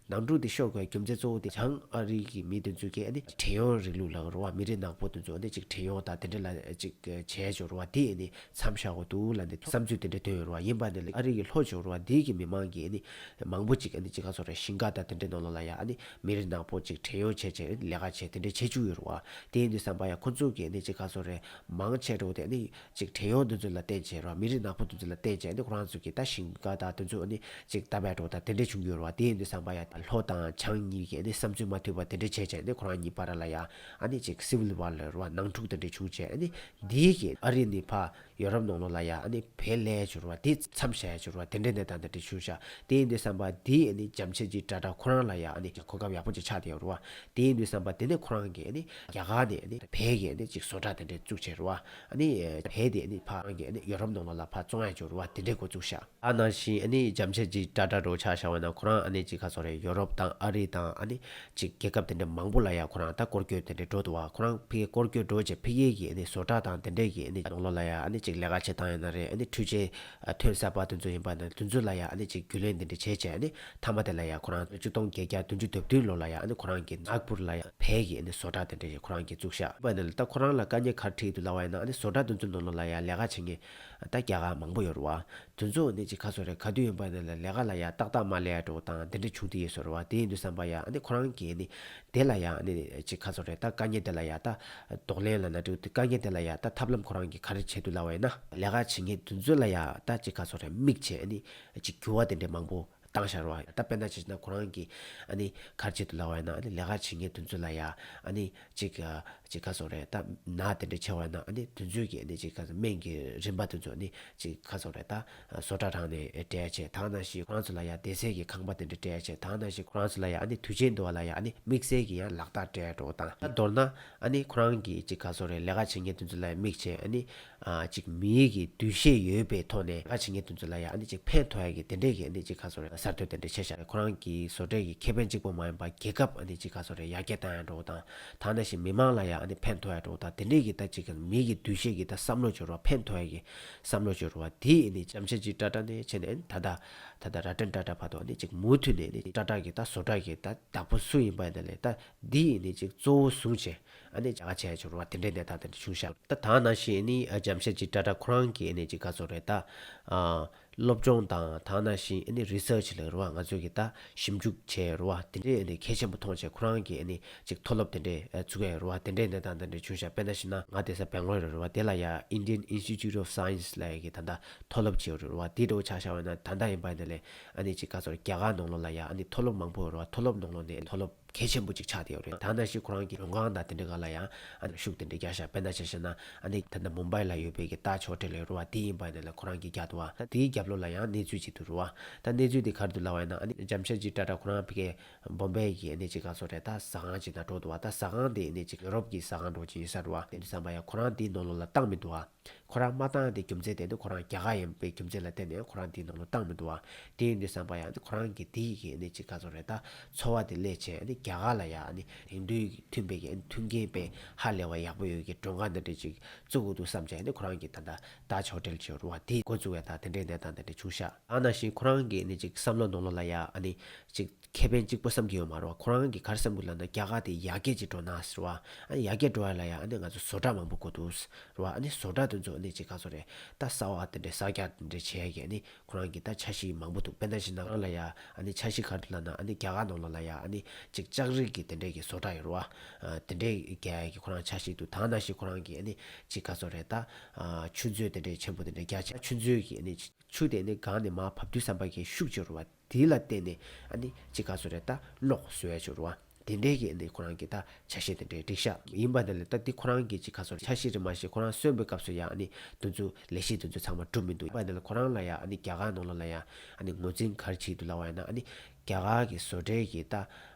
ནང་འཁྲུག་དེ་ཤོར་དགོས་རྒྱུ་མཚན་གཙོ་བོ་དེ་བྱང་ཨ་རི་གི་མི་དེ་ཚོ་གིས་ཨ་ནི་བྲན་གཡོག་རིང་ལུགས་ལབ་ཀྱི་རེད་བ། མི་རིགས་ནག་པོ་དེ་ཚོ་ཨ་ནི་ཅིག་བྲན་གཡོག་དང་དེ་འདྲ་ལ་ཅིག་བྱས་ཡོད་རེད་བ། དེ་ཨ་ནི་མཚམས་བཞག་དགོས་འདུག་ལབ་ནས་བསམ་ཚུལ་དེ་འདྲ་བཏོན་ཡོད་རེད་བ། ཡིན་པ་ཡིན་ན་ལས་ཨ་རི་གི་ལྷོ་ཕྱོགས་རེད་བ། དེ་གི་མི་མང་གིས་ཨ་ནི་མང་པོ་ཅིག་ཨ་ནི་ཅིག་ག་ཟེར་དགོས་རེད། ཞིང་ཁ་དང་དེ་འདྲའི་ནང་ལོགས་ལ་ཡ་ཨ་ནི་མི་རིགས་ནག་པོ་ཅིག་བྲན་གཡོག་བྱས་བྱས་ལས་ཀ་བྱས་དེ་འདྲ་བྱེད་བཅུག་ཡོད་རེད་བ། དེ་ཡིན་དུས་ཙམ་པ་ཡ་ཁོ་ཚོ་གིས་ཨ་ནི་ཅིག་ག་ཟེར་དགོས་རེད། མང་ཆེ་འགྲོ་དེ་ནི་ཅིག་བྲན་གཡོག་འདི་ཚོ་ལ་བརྟེན་བྱས་རོ། མི་རིགས་ནག་པོ་འདི་ཚོ་ལ་བརྟེན་བྱས་ནི་ཁོ་རང་ཚོ་གི་ད་ཞིང་ཁ་དང་དེ་ཚོ་ནི་ཅིག་བཏབ་པའི་འགྲོ་ད་དེ་འདྲ་བྱུང་གི་ཡོད་རེད་བ། དེ་ཡིན་དུས་ཙམ་པ་ཡ་ལྷོ་དང་བྱང་གཉིས་ཀྱི་ནི་བསམ་ཚུལ་མ་མཐུན་པ་དེ་འདྲ་བྱས་བྱས་ནི་ཁོ་རང་གཉིས་བར་ལ་ཡ་ཨ་ནི་ཅིག་སི་ཝིལ་ཝར་ལབ་རེད་བ། ནང་འཁྲུག་དེ་འདྲ་བྱུང་བྱས་ཨ་ནི་འདིའི་གི་ཨ་རི་ནི་ཕ་ཡོ་རོབ་ནང་ལོགས་ལ་ཡ་ཨ་ནི་བལ་ལས་བྱུང་རེད་བ། དེ་མཚམས་བཞག་ཡ་བྱུང་རེད་བ། དེ་འདྲ་གནས་སྟངས་དེ་འདྲ་བྱུང་ཤག་དེ་ཡིན་དུས་ཙམ་པ་འདི་ཨ་ནི་ཇམ་ཆེ་ཇི་ཏྲ་ཏྲ་ཁོ་རང་ལ་ཡ་ཨ་ནི་གོ་སྐབས་ཡག་པོ་ཅིག་ཆགས་བསྡད་ཡོད་རེད་བ། དེ་ཡིན་དུས་ཙམ་པ་དེ་ནས་ཁོ་རང་གི་ཨ་ནི་རྒྱ་གར་ནས་ཨ་ནི་བལ་གྱི་ཨ་ནི་ཅིག་བཟོ་གྲྭ་དེ་འདྲ་བཙུགས་བྱས་རེད་བ། ཨ་ནི་བལ་དེ་ཨ་ནི་ཕར་རང་གི་ཨ་ནི་ཡོ་རོབ་ནང་ལོགས་ལ་ཕར་བཙོང་ཡ་བྱུང་རེད་བ། དེ་འདྲའི་འགོ་བཙུགས་ཤག་ཨ་ནང་བཞིན་ཨ་ནི་ཇམ་ཆེ་ཇི་ཏྲ་ཏྲ་འདྲ་བོ་ཆ་བཞག་པ་ན་ཁོ་རང་ཨ་ནི་ཅིག་ག་ཟེར་དགོས་རེད། ཡོ་རོབ་དང་ཨ་རི་དང་ཨ་ནི་ཅིག་རྒྱལ་ཁབ་དེ་འདྲ་མང་པོ་ལ་ཡ་ཁོ་རང་ད་སྐོར་སྐྱོད་དེ་འདྲ་འགྲོ་འདུག་བ། ཁོ་རང་ཕ་གིར་སྐོར་སྐྱོད་འགྲོ་བྱས་ཕ་གི་གི་ཨ་ནི་བཟོ་གྲྭ་དང་དེ་འདྲའི་གི་ཨ་ནི་ནང་ལོགས་ལ་ཡ་ཨ་ནི་ ཅིག་ལས་ཀ་བྱེད་སྟངས་ཡིན་ན་རེད། ཨ་ནི་འཕྲུལ་ཆས་ཐོན་གསར་པ་དེ་ཚོ་ཡིན་པ་ན་དེ་ཚོ་ལ་ཡ་ཨ་ནི་ཅིག་རྒྱུས་ལོན་དེ་འདྲ་བྱས་བྱས། ཨ་ནི་མཐའ་མ་དེ་ལ་ཡ་ཁོ་རང་ཆིག་སྟོང་བརྒྱད་བརྒྱ་བདུན་ཅུ་དོན་བདུན་ལོ་ལ་ཡ་ཨ་ནི་ཁོ་རང་གི་ནཱག་པུར་ལ་ཡ་བལ་གྱི་ཨ་ནི་བཟོ་གྲྭ་དེ་འདྲ་ཞིག་ཁོ་རང་གིས་བཙུགས་ཤག་ཡིན་པ་ན་ལ་ད་ཁོ་རང་ལ་དཀའ་ངལ་ག་རེ་འཕྲད་འདུག་ལབ་པ་ཡིན་ན། ཨ་ནི་བཟོ་གྲྭ་དེ་ཚོའི་ནང་ལོགས་ལ་ཡ་ལས་ཀ་བྱེད་མཁན་ད་རྒྱ་གར་མང་པོ་ཡོད་རེད་བ། དེ་ཚོ་ནི་ཅིག་ག་ཟེར་རེད། ག་དུས་ཡིན་པ་ནི་ལ་ལས་ཀ་ལ་ཡ་ཏག་ཏག་མ་ལས་ཡ་འགྲོ་དང་དེ་འདྲ་བྱུང་དེ་ཡོད་ཟེར་བ། དེ་ཡིན་དུས་ཙམ་པ་ཡ་ཨ་ནི་ཁོ་རང་གིས་ནི་དེ་ལ་ཡ་ཨ་ནི་ཅིག་ག་ཟེར་རེད། ད་དཀའ་ངལ་དེ་ལ་ཡ་ད་གདོང་ལེན་ལབ་ན་འགྲིག་དཀའ་ངལ་དེ་ལ་ཡ་ད་ཐབས་ལམ་ཁོ་རང་གིས་ག་རེ་བྱས་འདུག་ལབ་པ་ཡིན་ན། ལས་ཀ་བྱེད་མཁན་དེ་ཚོ་ལ་ཡ་ད་ཅིག་ག་ཟེར་རེད། དམིགས་བྱས་ཨ་ནི་ཅིག་འགྱུར་བ་དེ་འདྲ་མང་པོ་བཏང་ཤར་བ། ད་དཔེར་ན་ཆ་བཞག་ན་ཁོ་རང་གིས་ཨ་ནི་ག་རེ་བྱས་འདུག་ལབ་པ་ཡིན་ན། ཨ་ནི་ལས་ཀ་བྱེད་མཁན་དེ་ཚོ་ལ་ཡ་ཨ་ནི་ཅིག་ཅིག་ག་ཟེར་རེད། ད་ནད་དེ་འདྲ་ཆེ་བ་ན་ཨ་ནི་དེ་ཚོའི་གི་ཨ་ནི་ཅིག་ག་ཟེར་སྨན་གྱི་རིན་པ་དེ་ཚོ་ཨ་ནི་ཅིག་ག་ཟེར་རེད། ད་བཟོ་གྲྭ་རང་ནས་སྤྲད་བྱས། ད་ནང་བཞིན་ཁོ་རང་ཚོ་ལ་ཡ་བསྡད་སའི་གི་ཁང་པ་དེ་འདྲ་སྤྲད་བྱས། ད་ནང་བཞིན་ཁོ་རང་ཚོ་ལ་ཡ་ཨ་ནི་དུས་ཆེན་འདུ་བ་ལ་ཡ་ཨ་ནི་དམིགས་བསལ་གྱི་ཡང་ལག་རྟགས་སྤྲད་འགྲོ་དང་། ད་མདོར་ན་ཨ་ནི་ཁོ་རང་གི་ཅིག་ག་ཟེར་རེད། ལས་ཀ་བྱེད་མཁན་དེ་ཚོ་ལ་ཡ་དམིགས་བྱས་ཨ་ནི་ཨ་ཅིག་མིའི་གི་འདུ་ཤེས་ཡོད་པའི་ཐོག་ནས་ལས་ཀ་བྱེད་མཁན་དེ་ཚོ་ལ་ཡ་ཨ་ནི་ཅིག་ཕན་ཐོགས་ཡ་གི་དེ་འདྲས་གི་ཨ་ནི་ཅིག་ག་ཟེར་རེད། གསར་གཏོད་དེ་འདྲས་བྱས་ཤག་ཁོ་རང་གི་བཟོ་གྲྭའི་གི་ཁེ་ཕན་གཅིག་པོ་མ་ཡིན་པ་རྒྱལ་ཁབ་ཨ་ནི་ཅིག་ག་ཟེར་རེད། ཡར་རྒྱས་བཏང་ཡ་འགྲོ་དང་། ད་ནང་བཞིན་མི་མང་ལ་ཡ་ཨ་ནི་ཕན་ཐོགས་ཡ་འགྲོ་དང་། དེ་འདྲས་གི་ད་ཅིག་མི་གི་འདུ་ཤེས་གི་ད་བསམ་བློ་འབྱོར་བ་ཕན་ཐོགས་ཡ་གི་བསམ་བློ་འབྱོར་བ་དེ་ཨ་ནི་ཇམ་ཤེད་ཇི་ཊ་ཊ་ནས་བྱས་ནས་ཨ་ནི་ད་ལྟ་ད་ལྟ་ར་ཏན་ཊ་ཊ་བར་དུ་ཨ་ནི་ཅིག་མུ་མཐུད་ནས་ཨ་ནི་ཊ་ཊ་གི་ད་བཟོ་གྲྭ་གི་ད་བདག་པོ་སུ་ཡིན་པ་ཡིན་ན་ལས་ད་འདི་ཡིན་ནི་ཅིག་གཙོ་བོ་བཟུང་བྱས་ཨ་ནི་བྱ་དགའ་བྱས་ཡ་ཆོག་རུ་བ་དེ་འདྲའི་གནས་སྟངས་དེ་འདྲ་བྱུང་ཤག་ད་ད་ནང་བཞིན་ཨ་ནི་ཇམ་ཤེད་ཇི་ཊ་ཊ་ཁོ་རང་གིས་ཨ་ནི་ཅིག་ག་ཟེར་རེད། ད་ཨ་སློབ་སྦྱོང་དང་ད་ནང་བཞིན་ཨ་ནི་རི་སར་ཆི་ལབ་རུ་བ་ང་ཚོས་གི་ད་ཞིབ་འཇུག་བྱས་རུ་བ་དེ་འདྲའི་ཨ་ནི་གལ་ཆེན་པོ་མཐོང་བྱས་ཁོ་རང་གིས་ཨ་ནི་ཅིག་མཐོ་སློབ་དེ་འདྲའི་ཨ་བཙུགས་ཡ་རུ་བ་དེ་འདྲའི་གནས་སྟངས་དེ་འདྲ་བྱུང་ཤག་དཔེར་ན་བཞག་ན་ང་བསྡད་ས་སྦེང་ལོར་རུ་བ་དེ་ལ་ཡ་Indian Institute of Science ལབ་ཡ་གི་ད་ད་མཐོ་སློབ་བྱས་རུ་བ་དེ་འདྲ་བོ་ཆ་བཞག་པ་ཡིན་ན་ད་ལྟ་ཡིན་པ་ཡིན་ན་ལས་ཨ་ནི་ཅིག་ག་ཟེར་རྒྱ་གར་ནང་ལོགས་ལ་ཡ་ཨ་ནི་མཐོ་སློབ་མང་པོ་ཡོད་རེད་བ། མཐོ་སློབ་ནང་ལོགས་ནས་མཐོ་སློབ་གལ་ཆེན་པོ་ཅིག་ཆགས་བསྡད་ཡོད་རེད། ད་ནང་བཞིན་ཁོ་རང་གི་མགྲོན་ཁང་དང་དེ་འདྲ་ག་ལ་ཡང་ཨ་ནི་ཤུགས་དེ་འདྲ་རྒྱག་ཤག་དཔེར་ན་ཆ་བཞག་ན་ཨ་ནི་ད་ལྟ་མུམ་བྷའི་ལ་ཡོད་པའི་གི་ཏཱཇ་ཧོ་ཊེལ་ཡོད་རེད་བ། དེ་ཡིན་པ་ཡིན་ན་ལས་ཁོ་རང་གིས་རྒྱག་འདུག་བ། ད་དེའི་རྒྱབ་ལོགས་ལ་ཡང་གནས་ཚུལ་ཅིག་འདུག་རེད་བ། ད་གནས་ཚུལ་དེ་ག་རེ་འདུག་ལབ་པ་ཡིན་ན་ཨ་ནི་ཇམ་ཤེད་ཇི་ཊ་ཊ་ཁོ་རང་ཕ་གི་བོམ་བྷེ་གི་ཨ་ནི་ཅིག་ག་ཟེར་རེད། ད་ཟ་ཁང་ཅིག་ནང་འགྲོ་འདུག་བ། ད་ཟ་ཁང་དེ་ཨ་ནི་ཅིག་ཡུ་རོབ་གི་ཟ་ཁང་འདྲ་བོ་ཅིག་ཡིན་ས་རེད་བ། དེ་འདྲ་བསམ་པ་ཡང་ཁོ་རང་དེའི་ནང་ལོགས་ལ་བཏང་མི་འདུག་བ། ཁོ་རང་མ་བཏང་དེ་རྒྱུ་མཚན་དེ་ནི་ཁོ་རང་རྒྱ་གར་ཡིན་པའི་རྒྱུ་མཚན་ལ་བརྟེན་ནས་ཁོ་རང་དེའི་ནང་ལ་བཏང་མི་འདུག་བ། དེ་ཡིན་དུས་ཙམ་པ་ཡང་ཁོ་རང་གིས་དེ་ཡི་གི་ནི་ཅིག་ག་ཚོད་རེད། ད་འཚོ་བ་དེ་ལས་བྱས་ནི་རྒྱ་གར་ལ་ཡ་ནི་དེང་དུས་མཐུན་པའི་གི་མཐུན་རྐྱེན་དཔེ་ཧ་ལས་པ་ཡག་པོ་ཡོད་གི་མགྲོན་ཁང་འདི་འདྲ་ཅིག་བཙུགས་དགོས་འདུག་བསམ་བྱས་ནི་ཁོ་རང་གིས་ད་ལྟ་ཏཱཇ་ཧོ་ཊེལ་ཅིག་ཡོད་རེད་བ། དེ་འགོ་བཙུགས་ཡ་ད་དེ་འདྲའི་གནས་སྟངས་དེ་འདྲ་བྱུང་ཤག་ཨ་ནང་བཞིན་ཁོ་རང་གིས་ནི་ཅིག་བསམ་བློ་ནང་ལོགས་ལ་ཡ་ཨ་ནི་ཅིག་ཁེ་ཕན་གཅིག་པོ་བསམ་གྱི་ཡོད་མ་རེད་བ། ཁོ་རང་གིས་ག་རེ་བསམ་གྱི་ལབ་ན་རྒྱ་གར་དེ་ཡར་རྒྱས་ཅིག་འགྲོ་ན་ཟེར་བ། ཨ་ནི་ཡར་རྒྱས་འགྲོ་ཡ་ལ་ཡ་ཨ་ནི་ང་ཚོ་བཟོ་གྲྭ་མང་པོ་དགོས་འདུག་ཟེར་བ། ཨ་ནི་བཟོ་གྲྭ་དེ་ཚོ་ཨ་ནི་ཅིག་ག་ཚོད་རེད། ད་གསར་བ་དེ་འདྲའི་གསར་རྒྱག་དེ་འདྲའི་བྱེད་ཡ་གི་ཨ་ནི་ཁོ་རང་གིས་ད་འཆར་གཞི་མང་པོ་འདུག་དཔེར་ན་ཆ་བཞག་ན་ཁོ་རང་ལ་ཡ་ཨ་ནི་འཆར་གཞི་ག་རེ་འདུག་ལབ་ན་ཨ་ནི་རྒྱ་གར་ནང་ལོགས་ལ་ཡ་ཨ་ནི་ཅིག་ལྕགས་རིགས་ཀྱི་དེ་འདྲའི་གི་བཟོ་གྲྭ་ཡོད་རེད་བ། ཨ་དེ་འདྲའི་རྒྱག་ཡ་གི་ཁོ་རང་འཆར་གཞི་འདུག་ད་ནང་བཞིན་ཁོ་རང་གིས་ཨ་ནི་ཅིག་ག་ཚོད་རེད། ད་ཨ་ཆུ་མཛོད་དེ་འདྲའི་ཆེན་པོ་དེ་འདྲའི་རྒྱག་བྱས། ཆུ་མཛོད་ཀྱི་ཨ་ནི་ཆུ་དེ་ནི་སྒང་ནས་མར་བབས་དུས་ཙམ་པ་གི་ཤུགས་ཆེ་རུ་བ། དེ་ལ་བརྟེན་ནས་ཨ་ནི་ཅིག་ག་ཚོད་རེད། ད་གློག་བཟོ་ཡ་ཆེ་རུ་བ། དེ་འདྲའི་གི་ཨ་ནི་ཁོ་རང་གི་ད་འཆར་གཞི་དེ་འདྲའི་སྒྲིག་ཤག་ཡིན་པ་དེ་ལ་ད་དེ་ཁོ་རང་གི་ཅིག་ག་ཚོད་འཆར་གཞི་རེད་མ་གཞི་ཁོ་རང་གསོན་པའི་སྐབས་སུ་ཡང་ཨ་ནི་དེ་ཚོ་ལས་གཞི་དེ་ཚོ་ཚང་མ་འགྲུབ་མི་འདུག་ཡིན་པ་དེ་ལ་ཁོ་རང་ལ་ཡང་ཨ་ནི་རྒྱ་གར་ནང་ལོགས་ལ་ཡང་ཨ་ནི་ངོས་འཛིན་ག་རེ་བྱེད་འདུག་ལབ་པ་ཡིན་ན་ཨ་ནི་རྒྱ་གར་གི་བཟོ་གྲྭའི་གི་ད་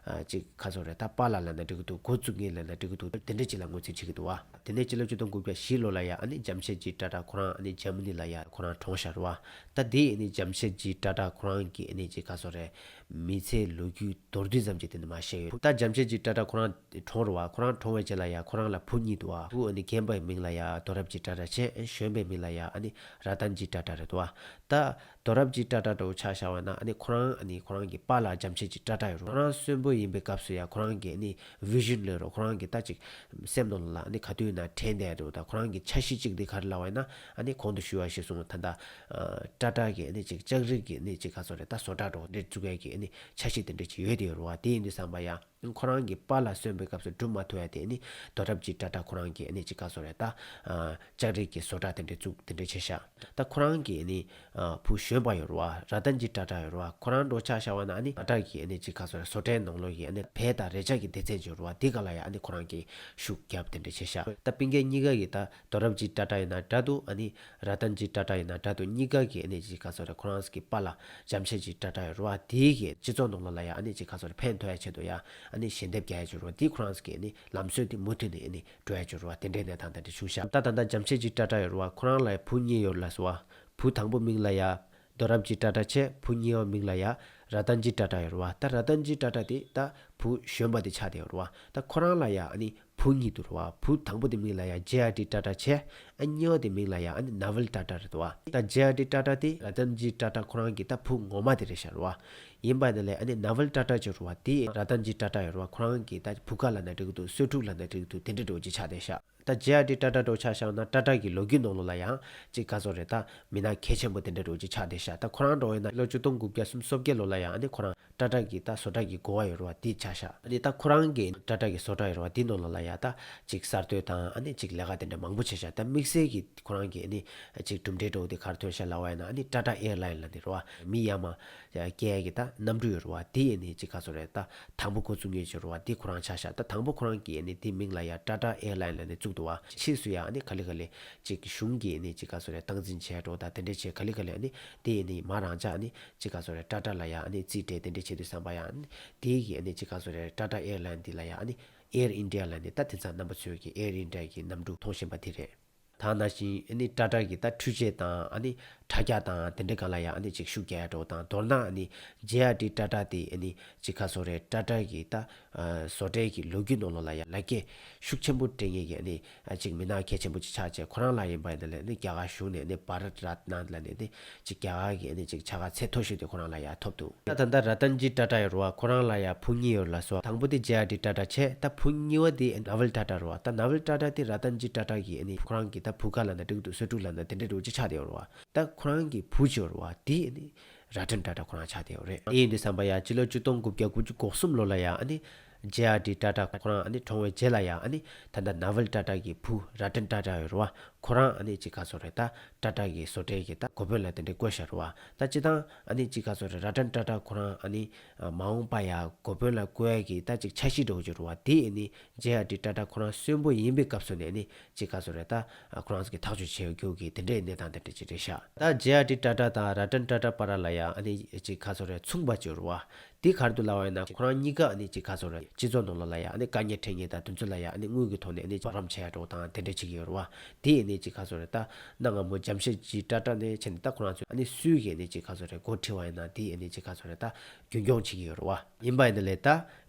ཅིག་ག་ཚོད་རེད། ད་པཱ་ལགས་ལབ་ན་འགྲིག་གི་འདུག་འགོ་བཙུགས་མཁན་ལབ་ན་འགྲིག་གི་འདུག་དེ་འདྲ་ཅིག་ལ་ངོས་འཛིན་བྱེད་ཀྱི་འདུག་བ། དེ་ནས་སྤྱི་ལོ་ཆིག་སྟོང་དགུ་བརྒྱ་བཞི་ལོ་ལ་ཡ་ཨ་ནི་ཇམ་ཤེད་ཇི་ཊ་ཊ་ཁོ་རང་ཨ་ནི་འཇར་མ་ནི་ལ་ཡ་ཁོ་རང་གྲོངས་ཤག་རེད་བ། ད་དེ་ཨ་ནི་ཇམ་ཤེད་ཇི་ཊ་ཊ་ཁོ་རང་གི་ཨ་ནི་ཅིག་ག་ཚོད་རེད། མི་ཚེ་ལོ་རྒྱུས་མདོར་བསྡུས་ཙམ་ཅིག་དེ་འདྲ་མར་བཤད་ཡོད། ད་ཇམ་ཤེད་ཇི་ཊ་ཊ་ཁོ་རང་གྲོངས་རེད་བ། ཁོ་རང་གྲོངས་པའི་རྗེས་ལ་ཡ་ཁོ་རང་ལ་བུ་གཉིས་འདུག་བ། བུ་ཨ་ནི་རྒན་པའི་མིང་ལ་ཡ་དོ་རབ་ཇི་ཊ་ཊ་བྱས། གཞོན་པའི་མིང་ལ་ཡ་ཨ་ནི་ར་ཏན་ཇི་ཊ་ཊ་རེད་འདུག་བ། ད་དོ་རབ་ཇི་ཊ་ཊ་འདྲ་བོ་ཆ་བཞག་པ་ན་ཨ་ནི་ཁོ་རང་ཨ་ནི་ཁོ་རང་གི་པཱ་ལགས་ཇམ་ཤེད་ཇི་ཊ་ཊ་ཡོད་རེད། ཁོ་རང་གསོན་པོ་ཡིན་པའི་སྐབས་སུ་ཡ་ཁོ་རང་གི་ཨ་ནི་བི་ཤན་ལབ་རོ། ཁོ་རང་གི་ད་ཅིག་སེམས་ནང་ལ་ཨ་ནི་ག་དུས་ན་དྲན་བསྡད་འདུག་ད་ཁོ་རང་གི་འཆར་གཞི་གཅིག་དེ་ག་རེ་ལབ་པ་ཡིན་ན་ཨ་ནི་གོང་དུ་ཞུས་པ་བཞིན་སོང་ད་ལྟ་ཊ་ཊ་གི་ཨ་ནི་ཅིག་ལྕགས་རིགས་ཀྱི་ཨ་ནི་ཅིག་ག་ཚོད་རེད། ད་བཟོ་གྲྭ་འདྲ་བོ་འདི་བཙུགས་ཡ་གི་ཨ་ནི་འཆར་གཞི་དེ་འདྲ་ཅིག་ཡོད་དེ་ཡོད་རེད་བ། དེ་ཡིན་དུས་ཙམ་པ་ཡ། ཁོ་རང་གི་པཱ་ལགས་གསོན་པའི་སྐབས་སུ་སྒྲུབ་མ་ཐུབ་ཡ་དེ་ནི་དོ་རབ་ཇི་ཊ་ཊ་ཁོ་རང་གིས་ནི་ཅིག་ག་ཟེར་རེད་ད། ལྕགས་རིགས་ཀྱི་བཟོ་གྲྭ་དེ་འདྲ་བཙུགས་དེ་འདྲ་བྱས་ཤག་ད་ཁོ་རང་གི་ནི་བུ་གཞོན་པ་ཡོད་རེད་བ། ར་ཏན་ཇི་ཊ་ཊ་ཡོད་རེད་བ། ཁོ་རང་འགྲོ་ཆ་བཞག་པ་ན་ནི་ཊ་ཊ་གི་ནི་ཅིག་ག་ཟེར་རེད། བཟོ་གྲྭའི་ནང་ལོགས་ཀྱི་ནི་བལ་དང་རས་ཆ་གི་སྡེ་ཚན་ཅིག་ཡོད་རེད་བ། དེ་ག་ལ་ཡ་ནི་ཁོ་རང་གིས་ཤུགས་བརྒྱབ་དེ་འདྲ་བྱས་ཤག་ད་སྤུན་ཀྱག་གཉིས་ཀ་གི་ད་དོ་རབ་ཇི་ཊ་ཊ་ཡིན་ན་འདྲ་འདུག་ཨ་ནི་ར་ཏན་ཇི་ཊ་ཊ་ཡིན་ན་འདྲ་འདུག་གཉིས་ཀ་གི་ཨ་ནི་ཅིག་ག་ཟེར་རེད། ཁོ་རང་གི་པཱ་ལགས་ཇམ་ཤེད་ཇི་ཊ་ཊ་ཡོད་རེད་བ། དེའི་གི་སྤྱི་ཚོགས་ནང་ལོགས་ལ་ཡ་ཨ་ནི་ཅིག་ག་ཟེར་རེད། ཕན་ཐོགས་ཡ་ཆེད་དུ་ཡ་ཨ་ནི་ཞལ་འདེབས་རྒྱག་ཡ་ཅིག་ཡོད་རེད་བ། དེ་ཁོ་རང་གི་ཨ་ནི་ལམ་སྲོལ་དེ་མུ་མཐུད་ནས་ཨ་ནི་འགྲོ་ཡ་ཅིག་ཡོད་རེད་བ། དེ་འདྲའི་གནས་སྟངས་དེ་འདྲ་བྱུང་ཤག་ད་ད་ལྟ་ཇམ་ཤེད་ཇི་ཊ་ཊ་ཡོད་རེད་བ། ཁོ་རང་ལ་ཡ་བུ་གཉིས་ཡོད་རེད་ལ་ཟེར་བ། བུ་དང་པོ་མིང་ལ་ཡ་དོ་རབ་ཇི་ཊ་ཊ་བྱས། བུ་གཉིས་པ་མིང་ལ་ཡ་ར་ཏན་ཇི་ཊ་ཊ་ཡོད་རེད་བ། ད་ར་ཏན་ཇི་ཊ་ཊ་དེ་ད་བུ་གཞོན་པ་དེ་ཆགས་བསྡད་ཡོད་རེད་བ། ད་ཁོ་རང་ལ་ཡ་ཨ་ནི་ བུ་གཉིས་འདུག་རེད་བ། བུ་དང་པོ་དེ་མིང་ལ་ཡ་ཇེ་ཨར་ཌི་ཊ་ཊ་བྱས། ཨ་གཉིས་པ་དེ་མིང་ལ་ཡ་ཨ་ནི་ནེ་ཝལ་ཊ་ཊ་རེད་བ། ད་ཇེ་ཨར་ཌི་ཊ་ཊ་དེ་ར་ཏན་ཇི་ཊ་ཊ་ཁོ་རང་གི་ད་བུ་ངོ་མ་དེ་རེད་ཤག་རེད་བ། ཡིན་པ་ནི་ལས་ཨ་ནི་ནེ་ཝལ་ཊ་ཊ་ཅིག་རེད་བ། དེ་ར་ཏན་ཇི་ཊ་ཊ་ཡོད་རེད་བ། ཁོ་རང་གི་ད་བུ་ག་ལབ་ན་འགྲིག་གི་འདུག་སྲོལ་ཕྲུག་ལབ་ན་འགྲིག་གི་འདུག་དེ་འདྲ་འདྲ་བོ་ཅིག་ཆགས་བསྡད་ཤག་ད་ཇེ་ཨར་ཌི་ཊ་ཊ་འདྲ་བོ་ཆ་བཞག་ན་ཊ་ཊ་གི་ལོ་རྒྱུས་ནང་ལོགས་ལ་ཡང་ཅིག་ག་ཚོད་རེད། ད་མི་སྣ་གལ་ཆེན་པོ་དེ་འདྲ་འདྲ་བོ་ཅིག་ཆགས་བསྡད་ཤག་ད་ཁོ་རང་འདྲ་བོ་ཡིན་ན་ལོ་ཆིག་སྟོང་དགུ་བརྒྱ་སུམ་ཅུ་སོ་བརྒྱད་ལོ་ལ་ཡང་ཨ་ནི་ཁོ་རང་ཊ་ཊ་གི་ད་བཟོ་གྲྭ་གི་འགོ་བ་ཡོད་རེད་བ། དེ་ཆགས་ཤག་ཨ་ནི་ད་ཁོ་རང་གི་ཊ་ཊ་གི་བཟོ་གྲྭ་ཡོད་རེད་བ། དེ་ནང་ལོགས་ལ་ཡང་ད་ཅིག་གསར་གཏོད་དང་ཨ་ནི་ཅིག་ལས་ཀ་དེ་འདྲ་མང་པོ་བྱས་ཤག་ད་དམིགས་བསལ་གྱི་ཁོ་རང་གི་ཨ་ནི་ཅིག་གྲུབ་འབྲས་འདྲ་བོ་དེ་ག་རེ་ཐོན་ཤག་ལབ་པ་ཡིན་ན། ཨ་ནི་ཊ་ཊ་ཨེར་ལའིན་ལབ་ནི་རེད་བ། མི་ཡར་མར་སྐྱེལ་ཡ་གི་ད་གནམ་གྲུ་ཡོད་རེད་བ། དེ་ཨ་ནི་ཅིག་ག་ཚོད་རེད། ད་དང་པོ་འགོ་བཙུགས་མཁན་ཅིག་རེད་བ། དེ་ཁོ་རང་ཆགས་ཤག་ད་དང་པོ་ཁོ་རང་གིས་ཨ་ནི་དེ་མིང་ལ་ཡ་ཊ་ཊ་ཨེར་ལའིན་ལབ་ནས་བཙུགས་འདུག་བ། ཕྱིས་སུ་ཡ་ཨ་ནི་ག་ལེ་ག་ལེ་ཅིག་གཞུང་གིས་ཨ་ནི་ཅིག་ག་ཚོད་རེད། སྟངས་འཛིན་བྱས་འགྲོ་དང་དེ་འདྲ་བྱས། ག་ལེ་ག་ལེ་ཨ་ནི་དེ་ཨ་ནི་མར་རང་འཇགས་ཨ་ནི་ཅིག་ག་ཚོད་རེད། ཊ་ཊ་ལ་ཡ་ཨ་ནི་རྩིས་སྤྲད་དེ་འདྲ་བྱེད་དུས་ཙམ་པ་ཡ་ཨ་ནི་དེ་གིས་ཨ་ནི་ཅིག་ག་ཚོད་རེད། ཊ་ཊ་ཨེར་ལའིན་འདི་ལ་ཡ་ཨ་ནི་ཨེར་ཨིན་ཌི་ཡ་ལབ་ནས་ད་དེང་སང་རྣམ་པ་ཚོས་ཀྱི་ཨེར་ཨིན་ཌི་ཡ་གི་གནམ་གྲུ་མཐོང་བཞིན་པ་དེ་རེད། ད་ནང་བཞིན་ཨ་ནི་ཊ་ཊ་གི་ད་འཕྲུལ་ཆས་དང་ཨ་ནི་དྲ་རྒྱ་དང་དེ་འདྲའི་སྒང་ལ་ཡང་ཨ་ནི་ཅིག་ཤུགས་རྒྱག་ཡ་འདྲ་བོ་དང་། མདོར་ན་ཨ་ནི་ཇེ་ཨར་ཌི་ཊ་ཊ་དེ་ཨ་ནི་ཅིག་ག་ཚོད་རེད། ཊ་ཊ་གི་ད་ཨ་བཟོ་གྲྭའི་གི་ལོ་རྒྱུས་ནང་ལོགས་ལ་ཡང་ལག་ཁྱེར་ཤུགས་ཆེན་པོ་སྤྲད་མཁན་གྱི་ཨ་ནི་ཨ་ཅིག་མི་སྣ་གལ་ཆེན་པོ་ཅིག་ཆགས་བྱས། ཁོ་རང་ལ་ཡིན་པ་ཡིན་ན་ལས་ཨ་ནི་རྒྱ་གར་གཞུང་ནས་ཨ་ནི་བྷ་རཏ་རཏ་ན་ལབ་ནས་ཨ་ནི་ཅིག་རྒྱ་གར་གྱི་ཨ་ནི་ཅིག་བྱ་དགའ་ཚད་མཐོ་ཤོས་དེ་ཁོ་རང་ལ་ཡང་ཐོབ་འདུག་ད་ད་ལྟ་ར་ཏན་ཇི་ཊ་ཊ་ཡོད་རེད་བ། ཁོ་རང་ལ་ཡང་བུ་གཉིས་ཡོད་རེད་ལབ་སོང་། དང་པོ་དེ་ཇེ་ཨར་ཌི་ཊ་ཊ་བྱས། ད་བུ་གཉིས་པ་དེ་ནེ་ཝལ་ཊ་ཊ་རེད་བ། ད་ནེ་ཝལ་ཊ་ཊ་དེ་ར་ཏན་ཇི་ཊ་ཊ་གི་ཨ་ནི་ཁོ་རང་གི་ད་བུ་ག་ལབ་ན་འགྲིག་འདུག་སྲོལ་ཕྲུག་ལབ་ན་དེ་འདྲ་འདྲ་བོ་ཅིག་ཆགས་བསྡད་ཡོད་རེད་བ། ད་ཁོ་རང་གི་བུ་ཅིག་ཡོད་རེད་བ། དེ་ཨ་ནི་ར་ཏན་ཊ་ཊ་ཁོ་རང་ཆགས་བསྡད་ཡོད་རེད། དེ་ཡིན་དུས་ཙམ་པ་ཡ་སྤྱི་ལོ་ཆིག་སྟོང་དགུ་བརྒྱ་དགུ་བཅུ་གོ་གསུམ་ལོ་ལ་ཡ་ཨ་ནི་ཇེ་ཨར་ཌི་ཊ་ཊ་ཁོ་རང་ཨ་ནི་གྲོངས་པའི་རྗེས་ལ་ཡ་ཨ་ནི་ད་ལྟ་ནེ་ཝལ་ཊ་ཊ་གི་བུ་ར་ཏན་ཊ་ཊ་ཡོད་རེད་བ། ཁོ་རང་ཨ་ནི་ཅིག་ག་ཚོད་རེད། ད་ཊ་ཊ་གི་བཟོ་གྲྭའི་གི་ད་འགོ་དཔོན་ལ་དེ་འདྲ་བསྐོས་བཞག་རེད་བ། ད་སྤྱིར་བཏང་ཨ་ནི་ཅིག་ག་ཚོད་རེད། ར་ཏན་ཊ་ཊ་ཁོ་རང་ཨ་ནི་མ་འོངས་པ་ཡ་འགོ་དཔོན་ལ་བསྐོ་ཡ་གི་ད་ཅིག་འཆར་གཞི་འདྲ་བོ་ཅིག་རེད་བ། དེ་ཨ་ནི་ཇེ་ཨར་ཌི་ཊ་ཊ་ཁོ་རང་གསོན་པོ་ཡིན་པའི་སྐབས་སུ་ནས་ཨ་ནི་ཅིག་ག་ཚོད་རེད། ད་ཁོ་རང་ཚོ་གི་ཐག་གཅོད་བྱེད་རྒྱུ་གི་དེ་འདྲའི་གནས་སྟངས་དེ་འདྲ་ཅིག་རེད་ཤག་ད་ཇེ་ཨར་ཌི་ཊ་ཊ་དང་ར་ཏན་ཊ་ཊ་བར་ལ་ཡ་ཨ་ནི་ཅིག་ག་ཚོད་རེད། མཚུངས་པ་ཅིག་རེད་བ། དེ་ག་རེ་འདུག་ལབ་པ་ཡིན་ན། ཁོ་རང་གཉིས་ཀ་ཨ་ནི་ཅིག་ག་ཚོད་རེད། སྤྱི་ཚོགས་ནང་ལོགས་ལ་ཡ་ཨ་ནི་དཀའ་ངལ་འཕྲད་མཁན་དང་དེ་ཚོ་ལ་ཡ་ཨ་ནི་དངུལ་གྱི་ཐོག་ནས་ཨ་ནི་རོགས་རམ་བྱེད་ཡ་འདྲ་བོ་དང་དེ་འདྲ་བྱེད་ཀྱི་ཡོད་རེད་བ། དེ་ཨ་ནི་ཅིག་ག་ཚོད་རེད། ད་གནའ་སྔ་མོ་ཇམ་ཤེད་ཇི་ཊ་ཊ་ནས་བྱས་ནས་ད་ཁོ་རང་ཚོས་ཨ་ནི་སུས་ཀྱིས་ཨ་ནི་ཅིག་ག་ཚོད་རེད། འགོ་ཁྲིད་པ་ཡིན་ན་དེ་ཨ་ནི་ཅིག་ག་ཚོད་རེད། ད་རྒྱུན་སྐྱོང་བྱེད་ཀྱི་ཡོད་རེད་བ། ཡིན་པ་ཡིན་ན་ལས་ད་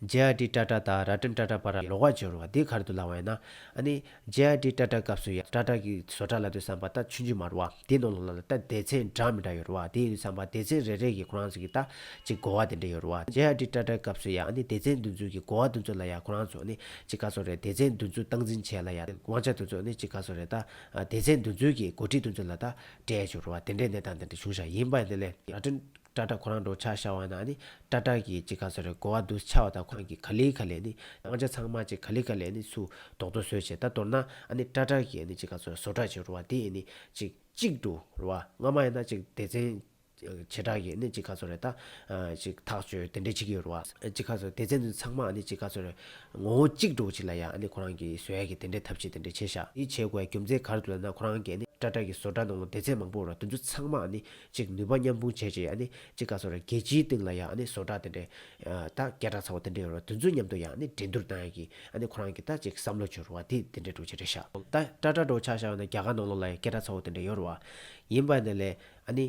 ཇེ་ཨར་ཌི་ཊ་ཊ་དང་ར་ཏན་ཊ་ཊ་བར་ལོགས་ཀ་ཅིག་ཡོད་རེད་བ། དེ་ག་རེ་འདུག་ལབ་པ་ཡིན་ན། ཨ་ནི་ཇེ་ཨར་ཌི་ཊ་ཊ་སྐབས་སུ་ཡ་ཊ་ཊ་གི་བཟོ་གྲྭ་ལབ་དུས་ཙམ་པ་ད་ཆུང་ཆུང་མ་རེད་བ། དེ་ནང་ལོགས་ལ་ད་སྡེ་ཚན་འདྲ་མི་འདྲ་ཡོད་རེད་བ། དེ་ཡིན་དུས་ཙམ་པ་སྡེ་ཚན་རེ་རེ་གི་ཁོ་རང་ཚོ་གི་ད་ཅིག་གོ་བ་དེ་འདྲ་ཡོད་རེད་བ། ཇེ་ཨར་ཌི་ཊ་ཊ་སྐབས་སུ་ཡ་ཨ་ནི་སྡེ་ཚན་དེ་ཚོ་གི་གོ་བ་དེ་ཚོ་ལ་ཡ་ཁོ་རང་ཚོ་ཨ་ནི་ཅིག་ག་ཚོད་རེད། སྡེ་ཚན་དེ་ཚོ་སྟངས་འཛིན་བྱེད་ཡ་ལ་ཡ་དབང་ཆ་དེ་ཚོ་ཨ་ནི་ཅིག་ག་ཚོད་རེད། ད་སྡེ་ཚན་དེ་ཚོ་གི་འགོ་ཁྲིད་དེ་ཚོ་ལ་ད་སྤྲད་ཡ་ཅིག་རེད་བ། དེ་འདྲའི་གནས་སྟངས་དེ་འདྲ་བྱུང་ཤག་ཡིན་པ་ཡིན་ན་ལས་ར་ཏན་ཊ་ཊ་ཁོ་རང་འདྲ་བོ་ཆ་བཞག་པ་ཡིན་ན། ཨ་ནི་ཊ་ཊ་གི་ཅིག་ག་ཚོད་རེད། གོ་བ་དེ་ཚོ་ཆགས་པ་དང་ཁོ་རང་གི་ག་ལེ་ག་ལེ་ཨ་ནི་དབང་ཆ་ཚང་མ་ཅིག་ག་ལེ་ག་ལེ་ཨ་ནི་ཚུར་རྡོག་རྡོག་བཟོས་བྱས། ད་མདོར་ན་ཨ་ནི་ཊ་ཊ་གི་ཨ་ནི་ཅིག་ག་ཚོད་རེད། བཟོ་གྲྭ་ཅིག་རེད་བ། དེ་ཨ་ནི་ཅིག་གཅིག་ཏུ་རེད་བ། སྔ་མ་ཡིན་ན་ཅིག་སྡེ་ཚན་བྱེ་བྲག་གི་ཨ་ནི་ཅིག་ག་ཚོད་རེད། ད་ཨ་ཅིག་ཐག་གཅོད་དེ་འདྲ་བྱེད་ཀྱི་ཡོད་རེད་བ། ཅིག་ག་ཚོད་སྡེ་ཚན་དེ་ཚང་མ་ཨ་ནི་ཅིག་ག་ཚོད་རེད། ངོ་བོ་གཅིག་འདྲ་བོ་ཅིག་ལ་ཡ་ཨ་ནི་ཁོ་རང་གིས་བཟོ་ཡ་གི་དེ་འདྲའི་ཐབས་ཤེས་དེ་འདྲ་བྱས་ཤག་དེ་བྱེད་དགོས་ཡ་རྒྱུ་མཚན་ག་རེ་འདུག་ལབ་ན། ཁོ་རང་གིས་ཨ་ནི་ཊ་ཊ་གི་བཟོ་གྲྭ་ནང་ལ་སྡེ་ཚན་མང་པོ་ཡོད་རེད། དེ་ཚོ་ཚང་མ་ཨ་ནི་ཅིག་ནུས་པ་མཉམ་སྤུངས་བྱས་བྱས། ཨ་ནི་ཅིག་ག་ཚོད་རེད། རྒྱལ་སྤྱིའི་སྟེང་ལ་ཡ་ཨ་ནི་བཟོ་གྲྭ་དེ་འདྲའི་ད་སྐད་གྲགས་ཚ་བོ་དེ་འདྲ་ཡོད་རེད། དེ་ཚོ་མཉམ་དུ་ཡ་ཨ་ནི་འགྲན་བསྡུར་བཏང་ཡ་གི་ཨ་ནི་ཁོ་རང་གི་ད་ཅིག་བསམ་བློ་བྱུང་རེད་བ། དེ་དེ་འདྲ་འདྲ་བོ་ཅིག་རེད་ཤག་ད་ཊ་ཊ་འདྲ་བོ་ཆ་བཞག་ན་རྒྱ་གར་ནང་ལོགས་ལ་ཡ་སྐད་གྲགས་ཚ་བོ་དེ་འདྲ་ཡོད་རེད་བ། ཡིན་པ་ཡིན་ན་ལས་ཨ་ནི་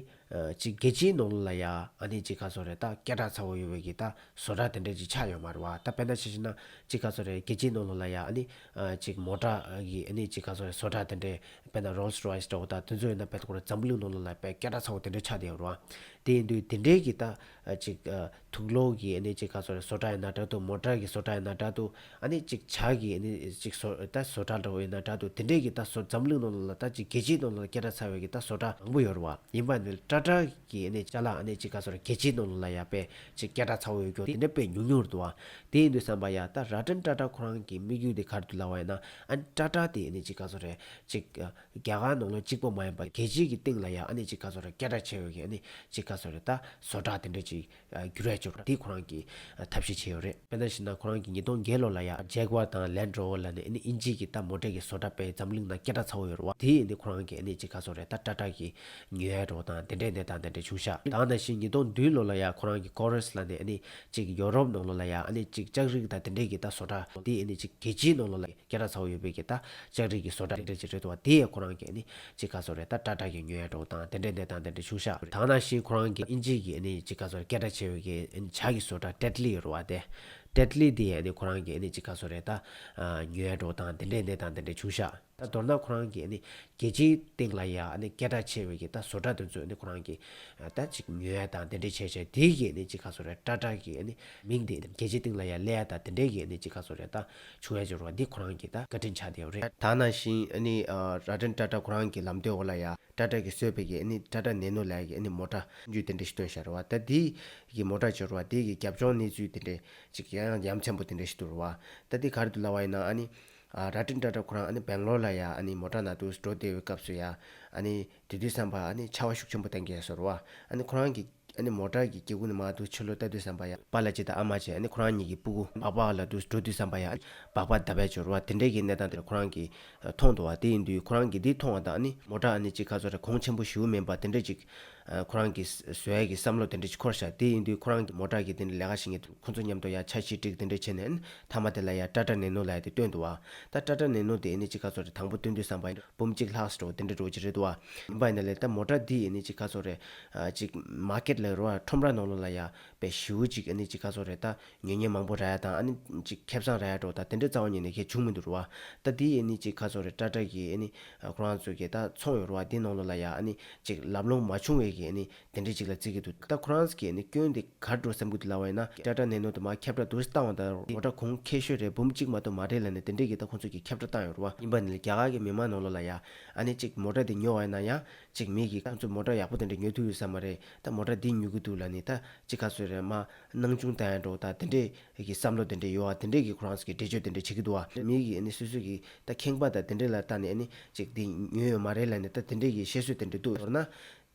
ཅིག་རྒྱལ་སྤྱིའི་ནང་ལོགས་ལ་ཡ་ཨ་ནི་ཅིག་ག་ཚོད་རེད། ད་སྐད་གྲགས་ཚ་བོ་ཡོད་པའི་གི་ད་བཟོ་གྲྭ་དེ་འདྲ་ཅིག་ཆགས་ཡོད་མ་རེད་བ། ད་དཔེར་ན་ཆ་བཞག་ན་ཅིག་ག་ཚོད་རེད། རྒྱལ་སྤྱིའི་ནང་ལོགས་ལ་ཡ་ཨ་ནི་ཨ་ཅིག་མོ་ཊ་གི་ཨ་ནི་ཅིག་ག་ཚོད་རེད། བཟོ་གྲྭ་དེ་འདྲ་དཔེར་ན་Rolls Royce འདྲ་བོ་དང་དེ་ཚོ་ཡིན་ན། དཔེར་ན་ཁོ་རང་འཛམ་གླིང་ནང་ལོགས་ལ་དཔེ་སྐད་གྲགས་ཚ་བོ་དེ་འདྲ་ཆགས་བསྡད་ཡོད་རེད་བ། དེ་ཡིན་དུས་དེ་འདྲའི་གི་ད་ཨ་ཅིག་ཨ་དུག་སློག་གི་ཨ་ནི་ཅིག་ག་ཚོད་རེད། བཟོ་གྲྭ་ཡིན་ན་འདྲ་འདུག་མོ་ཊ་གི་བཟོ་གྲྭ་ཡིན་ན་འདྲ་འདུག་ཨ་ནི་ཅིག་ཇ་གི་ཨ་ནི་ཅིག་བཟོ་ད་བཟོ་གྲྭ་འདྲ་བོ་ཡིན་ན་འདྲ་འདུག་དེ་འདྲའི་གི་ད་བཟོ་འཛམ་གླིང་ནང་ལོགས་ལ་ད་ཅིག་རྒྱལ་སྤྱིའི་ནང་ལོགས་ལ་སྐད་གྲགས་ཚ་བའི་གི་ད་བཟོ་གྲྭ་མང་པོ་ཡོད་རེད་བ། ཡིན་པ་ནི་ཊ་ཊ་གི་ཨ་ནི་ཅ་ལག་ཨ་ནི་ཅིག་ག་ཚོད་རེད། རྒྱལ་སྤྱིའི་ནང་ལོགས་ལ་ཡ་དཔེ་ཅིག་སྐད་གྲགས་ཚ་བོ་ཡོད་རྒྱུ་དེ་འདྲ་དཔེ་ཉུང་ཉུང་རེད་འདུག་བ། དེ་ཡིན་དུས་ཙམ་པ་ཡ་ད་ར་ཏན་ཊ་ཊ་ཁོ་རང་གི་དམིགས་ཡུལ་དེ་ག་རེ་འདུག་ལབ་པ་ཡིན་ན། ཨ་ནི་ཊ་ཊ་དེ་ཨ་ནི་ཅིག་ག་ཚོད་རེད། ཅིག་རྒྱ་གར་ནང་ལོགས་གཅིག་པོ་མ་ཡིན་པར་རྒྱལ་སྤྱིའི་གི་སྟེང་ལ་ཡ་ཨ་ནི་ཅིག་ག་ཚོད་རེད། སྐད་གྲགས་ཆེ་བའི་གི་ཨ་ནི་ཅིག་ག་ཚོད་རེད། ད་བཟོ་གྲྭ་དེ་འདྲ་ཅིག་ཨ་འགྱུར་ཡ་ཅིག་རེད། དེ་ཁོ་རང་གིས་ཨ་ཐབས་ཤེས་བྱས་ཡོད་རེད། དཔེར་ན་བཞག་ན་ཁོ་རང་གིས་ཉིས་སྟོང་བརྒྱད་ལོ་ལ་ཡ་Jaguar དང་Land Rover ལབ་ནས་ཨ་ནི་དབྱིན་ཇི་གི་ད་མོ་ཊ་གི་བཟོ་གྲྭ་དཔེ་འཛམ་གླིང་ནང་སྐད་གྲགས་ཚ་བོ་ཡོད་རེད་བ། དེ་ཨ་ནི་ཁོ་རང་གིས་ཨ་ནི་ཅིག་ག་ཚོད་རེད། ད་ཊ་ཊ་གིས་ཉོ་ཡ་འདྲ་བོ་དང་དེ་འདྲའི་གནས་སྟངས་དེ་འདྲ་བྱུང་ཤག་ད་ནང་བཞིན་ཉིས་སྟོང་བདུན་ལོ་ལ་ཡ་ཁོ་རང་གིས་Corus ལབ་ནས་ཨ་ནི་ཅིག་ཡོ་རོབ་ནང་ལོགས་ལ་ཡ་ཨ་ནི་ཅིག་ལྕགས་རིགས་དང་དེ་འདྲའི་གི་ད་བཟོ་གྲྭ་དེ་ཨ་ནི་ཅིག་རྒྱལ་སྤྱིའི་ནང་ལོགས་ལ་སྐད་གྲགས་ཚ་བོ་ཡོད་པའི་གི་ད་ལྕགས་རིགས་ཀྱི་བཟོ་གྲྭ་དེ་འདྲ་ཅིག་རེད་འདུག་བ། དེ་ཡང་ཁོ་རང་གིས་ཨ་ནི་ཅིག་ག་ཚོད་རེད། ད་ཊ་ཊ་གིས་ཉོ་ཡ་འདྲ་བོ་དང་དེ་འདྲའི་གནས་སྟངས་དེ་འདྲ་བྱུང་ཤག་ད་ནང་བཞིན་ཁོ་རང་གིས་དབྱིན་ཇི་གི་ཨ་ནི་ཅིག་ག་ཚོད་རེད། སྐད་གྲགས་ཆེ་བའི་གི་ཨ་ནི་ཇ་གི་བཟོ་གྲྭ་Tetley ཡོད་རེད་བ། དེ་ ཏེད་ལི་དེ་ཨ་ནི་ཁོ་རང་གི་ཨ་ནི་ཅིག་ག་ཟེར་རེད་ད། ཉོ་ཡ་འགྲོ་དང་དེ་འདྲའི་གནས་སྟངས་དེ་འདྲ་བྱུང་ཤག་ད་མདོར་ན་ཁོ་རང་གི་ཨ་ནི་རྒྱལ་སྤྱིའི་སྟེང་ལ་ཡ་ཨ་ནི་སྐད་གྲགས་ཆེ་བའི་གི་ད་བཟོ་གྲྭ་དེ་ཚོ་ཨ་ནི་ཁོ་རང་གི་ད་ཅིག་ཉོ་ཡ་དང་དེ་འདྲ་བྱས་བྱས་དེ་གི་ཨ་ནི་ཅིག་ག་ཟེར་རེད། ཊ་ཊ་གི་ཨ་ནི་མིང་དེ་རྒྱལ་སྤྱིའི་སྟེང་ལ་ཡ་སླེབས་ཡ་དང་དེ་འདྲའི་གི་ཨ་ནི་ཅིག་ག་ཟེར་རེད་ད། བྱུང་ཡ་ཅིག་རེད་བ། འདི་ཁོ་རང་གི་ད་བཀའ་དྲིན་ཆགས་བསྡད་ཡོད་རེད། ད་ནང་བཞིན་ཨ་ནི་ར་ཏན་ཊ་ཊ་ཁོ་རང་གི་ལམ་སྟོན་འོག་ལ་ཡ་ཊ་ཊ་གིས་བཟོས་པའི་གི་ཨ་ནི་ཊ་ཊ་ནེ་ནོ་ལབ་ཡ་གི་ཨ་ནི་མོ་ཊ་རྒྱུ་དེ་འདྲ་ཞིག་བཏོན་བཞག་རེད་བ། ད་འདི་གི་མོ་ཊ་ཅིག་རེད་བ། འདི་གི་རྒྱབ་ལྗོངས་གནས་ཚུལ་དེ་འདྲ་ཅིག་ཡང་ཡ་མཚན་པོ་དེ་འདྲ་ཞིག་འདུག་རེད་བ། ད་འདི་ག་རེ་འདུག་ལབ་པ་ཡིན་ན་ཨ་ནི་ཨ་ར་ཏན་ཊ་ཊ་ཁོ་རང་ཨ་ནི་སྦེང་ལོར་ལ་ཡ་ཨ་ནི་མོ་ཊ་ནང་དུ་འགྲོ་བསྡད་པའི་སྐབས་སུ་ཡ་ཨ་ནི་དེ་དུས་ཙམ་པ་ཨ་ནི་ཆར་པ་ཤུགས་ཆེན་པོ་བཏང་གི་ཡོད་ས་རེད་བ། ཨ་ནི་ཁོ་རང་གི་ཨ་ནི་མོ་ཊ་གི་སྒེའུ་ཁུང་ནས་མར་དུ་ཕྱི་ལོགས་ལྟ་དུས་ཙམ་པ་ཡ་པཱ་ལགས་གཅིག་དང་ཨ་མ་གཅིག་ཨ་ནི་ཁོ་རང་གཉིས་ཀྱི་སྤུ་གུ་སྦག་སྦག་ལ་དུ་འགྲོ་དུས་ཙམ་པ་ཡ་སྦག་སྦག་བརྡབ་པའི་ཅིག་རེད་བ། དེ་འདྲའི་གི་གནས་སྟངས་དེ་ཁོ་རང་གིས་མཐོང་འདུག་བ། དེ་ཡིན་དུས་ཁོ་རང་གིས་འདི་མཐོང་བ་དང་ཨ་ནི་མོ་ཊ་ཨ་ནི་ཅིག་ག་ཟེར་རེད། གོང་ཆེན་པོ་ཞེ་པོ་མིན་པ་དེ་འདྲ་ཅིག་ཁོ་རང་གིས་བཟོ་ཡ་གི་བསམ་བློ་དེ་འདྲ་ཅིག་འཁོར་ཤག་དེ་ཡིན་དུས་ཁོ་རང་གི་མོ་ཊ་གི་དེ་འདྲ་ལས་ཀ་བྱེད་མཁན་ཁོ་ཚོ་མཉམ་དུ་ཡ་འཆར་གཞི་སྒྲིག་དེ་འདྲ་བྱས་ནས་ཨ་ནི་མཐའ་མ་དེ་ལ་ཡ་ཊ་ཊ་ནེ་ནོ་ལབ་ཡ་དེ་བཏོན་འདུག་བ། ད་ཊ་ཊ་ནེ་ནོ་དེ་ཨ་ནི་ཅིག་ག་ཟེར་རེད། དང་པོ་བཏོན་དུས་ཙམ་པ་ཡིན་འབུམ་གཅིག་ལྷག་ཙམ་དེ་འདྲ་འགྲོ་གི་རེད་འདུག་བ། ཡིན་པ་ཡིན་ན་ལས་ད་མོ་ཊ་འདི་ཡིན་ནི་ཅིག་ག་ཟེར་རེད། ཅིག་མར་ཀེཊ་ལ་རེད་བ། ཁྲོམ་ར་ནང་ལོགས་ལ་ཡ་དཔེ་ཞེ་པོ་ཅིག་ཨ་ནི་ཅིག་ག་ཟེར་རེད། ད་ཉོ་མཁན་མང་པོ་རག་ཡ་དང་ཨ་ནི་ཅིག་ཁེ་བཟང་རག་ཡ་འདྲ་བོ་དང་དེ་འདྲ་རྩ་བ་ཉིད་ནས་གང་ཡང་བྱུང་མི་འདུག་རེད་བ། ད་འདི་ཡིན་ནི་ཅིག་ག་ཟེར་རེད། ཊ་ཊ་གི་ཨ་ནི་ཁོ་རང་ཚོ་གི་ད་ཚོང་ཡོད་རེད་བ། འདི་ནང་ལོགས་ལ་ཡ་ཨ་ནི་ཅིག་ལམ་ལྷོང་མ་བྱུང་བའི་གི་ཨ་ནི་དེ་འདྲ་ཅིག་ལ་བརྩི་གི་འདུག་ད་ཁོ་རང་ཚོ་གི་ཨ་ནི་སྐྱོན་དེ་ག་རེ་འདྲ་བསམ་གི་འདུག་ལབ་པ་ཡིན་ན། ཊ་ཊ་ནེ་ནོ་དེ་མར་ཁྱབ་བསྒྲགས་འདུག་སེ་བཏང་བ་དང་མོ་ཊ་གོང་ཁེ་ཤོས་རེད། འབུམ་གཅིག་མ་གཏོགས་མ་རེད་ལབ་ནས་དེ་འདྲས་ཀྱི་ད་ཁོང་ཚོ་གིས་ཁྱབ་བསྒྲགས་བཏང་ཡོད་རེད་བ། ཡིན་པ་ནི་རྒྱ་གར་གྱི་མི་མང་ནང་ལོགས་ལ་ཡ་ཨ་ནི་ཅིག་མོ་ཊ་དེ་ཉོ་བ་ཡིན་ན་ཡང་ཅིག་མི་གིས་ཁོང་ཚོ་མོ་ཊ་ཡག་པོ་དེ་འདྲ་ཉོ་ཐུབ་ཡོད་ས་མ་རེད། ད་མོ་ཊ་འདི་ཉོ་གི་འདུག་ལབ་ནས་ད་ཅིག་ག་ཟེར་རེད། མར་སྣང་ཆུང་བཏང་ཡ་འདྲ་བོ་དང་དེ་འདྲས་ཀྱི་བསམ་བློ་དེ་འདྲས་ཡོད་བ། དེ་འདྲས་ཀྱི་ཁོ་རང་ཚོ་གིས་འགྲེལ་བརྗོད་དེ་འདྲས་བྱེད་ཀྱི་འདུག་བ། མི་གིས་ཨ་ནི་སོ་སོ་གི་ད་ཁེངས་པ་དང་དེ་འདྲས་ལ་ལྟ་ནས་ཨ་ནི་ཅིག་འདི་ཉོས་ཡོད་མ་རེད་ལབ་ནས་ད་དེ་འདྲས་ཀྱི་བཤད་སྲོལ་དེ་འདྲས་འདུག་མདོར་ན།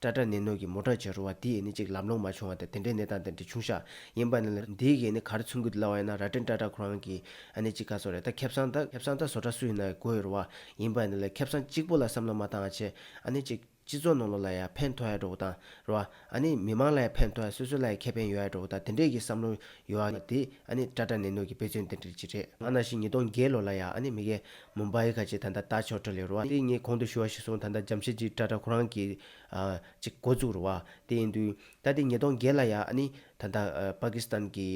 ཊ་ཊ་ནེ་ནོ་གི་མོ་ཊ་ཅིག་རེད་བ། དེ་ཡིན་ནི་ཅིག་ལམ་ལྷོང་མ་བྱུང་བ་དང་དེ་འདྲའི་གནས་སྟངས་དེ་འདྲ་བྱུང་ཤག་ཡིན་པ་ནི་ལ་འདི་གི་ནི་ག་རེ་མཚོན་གྱི་འདུག་ལབ་པ་ཡིན་ན། ར་ཏན་ཊ་ཊ་ཁོ་རང་གི་ཨ་ནི་ཅིག་ག་ཟེར་རེད། ད་ཁེ་བཟང་ད་ཁེ་བཟང་ད་བཟོ་གྲྭ་སུ་ཡིན་ན་དགོས་ཡོད་རེད་བ། ཡིན་པ་ནི་ལ་ཁེ་བཟང་གཅིག་པོ་ལ་བསམ་བློ་མ་བཏང་བྱས་ཨ་ནི་ཅིག་སྤྱི་ཚོགས་ནང་ལོགས་ལ་ཡང་ཕན་ཐོགས་ཡ་འདྲ་བོ་དང་རེད་བ། ཨ་ནི་མི་མང་ལ་ཡང་ཕན་ཐོགས་ཡ། སོ་སོ་ལ་ཡང་ཁེ་ཕན་ཡོད་ཡ་འདྲ་བོ་དང་དེ་འདྲའི་གི་བསམ་བློ་ཡོད་ཡ་དེ་ཨ་ནི་ཊ་ཊ་ནེ་ནོ་གི་དཔེ་མཚོན་དེ་འདྲ་ཅིག་རེད། ཨ་ནང་བཞིན་ཉིས་སྟོང་བརྒྱད་ལོ་ལ་ཡ་ཨ་ནི་མི་གེ་མུམ་བྷའི་ཁ་ཆེ་ད་ལྟ་ཏཱཇ་ཧོ་ཊེལ་ཡོད་རེད་བ། དེ་ངས་གོང་དུ་ཞུ་བ་ཞིག་སོང་། ད་ལྟ་ཇམ་ཤེད་ཇི་ཊ་ཊ་ཁོ་རང་གི་ཨ་ཅིག་འགོ་བཙུགས་རེད་བ། དེ་ཡིན་དུས་ད་དེ་ཉིས་སྟོང་བརྒྱད་ལ་ཡ་ཨ་ནི་ད་ལྟ་ཨ་པ་ཀི་སི་ཐན་གྱི་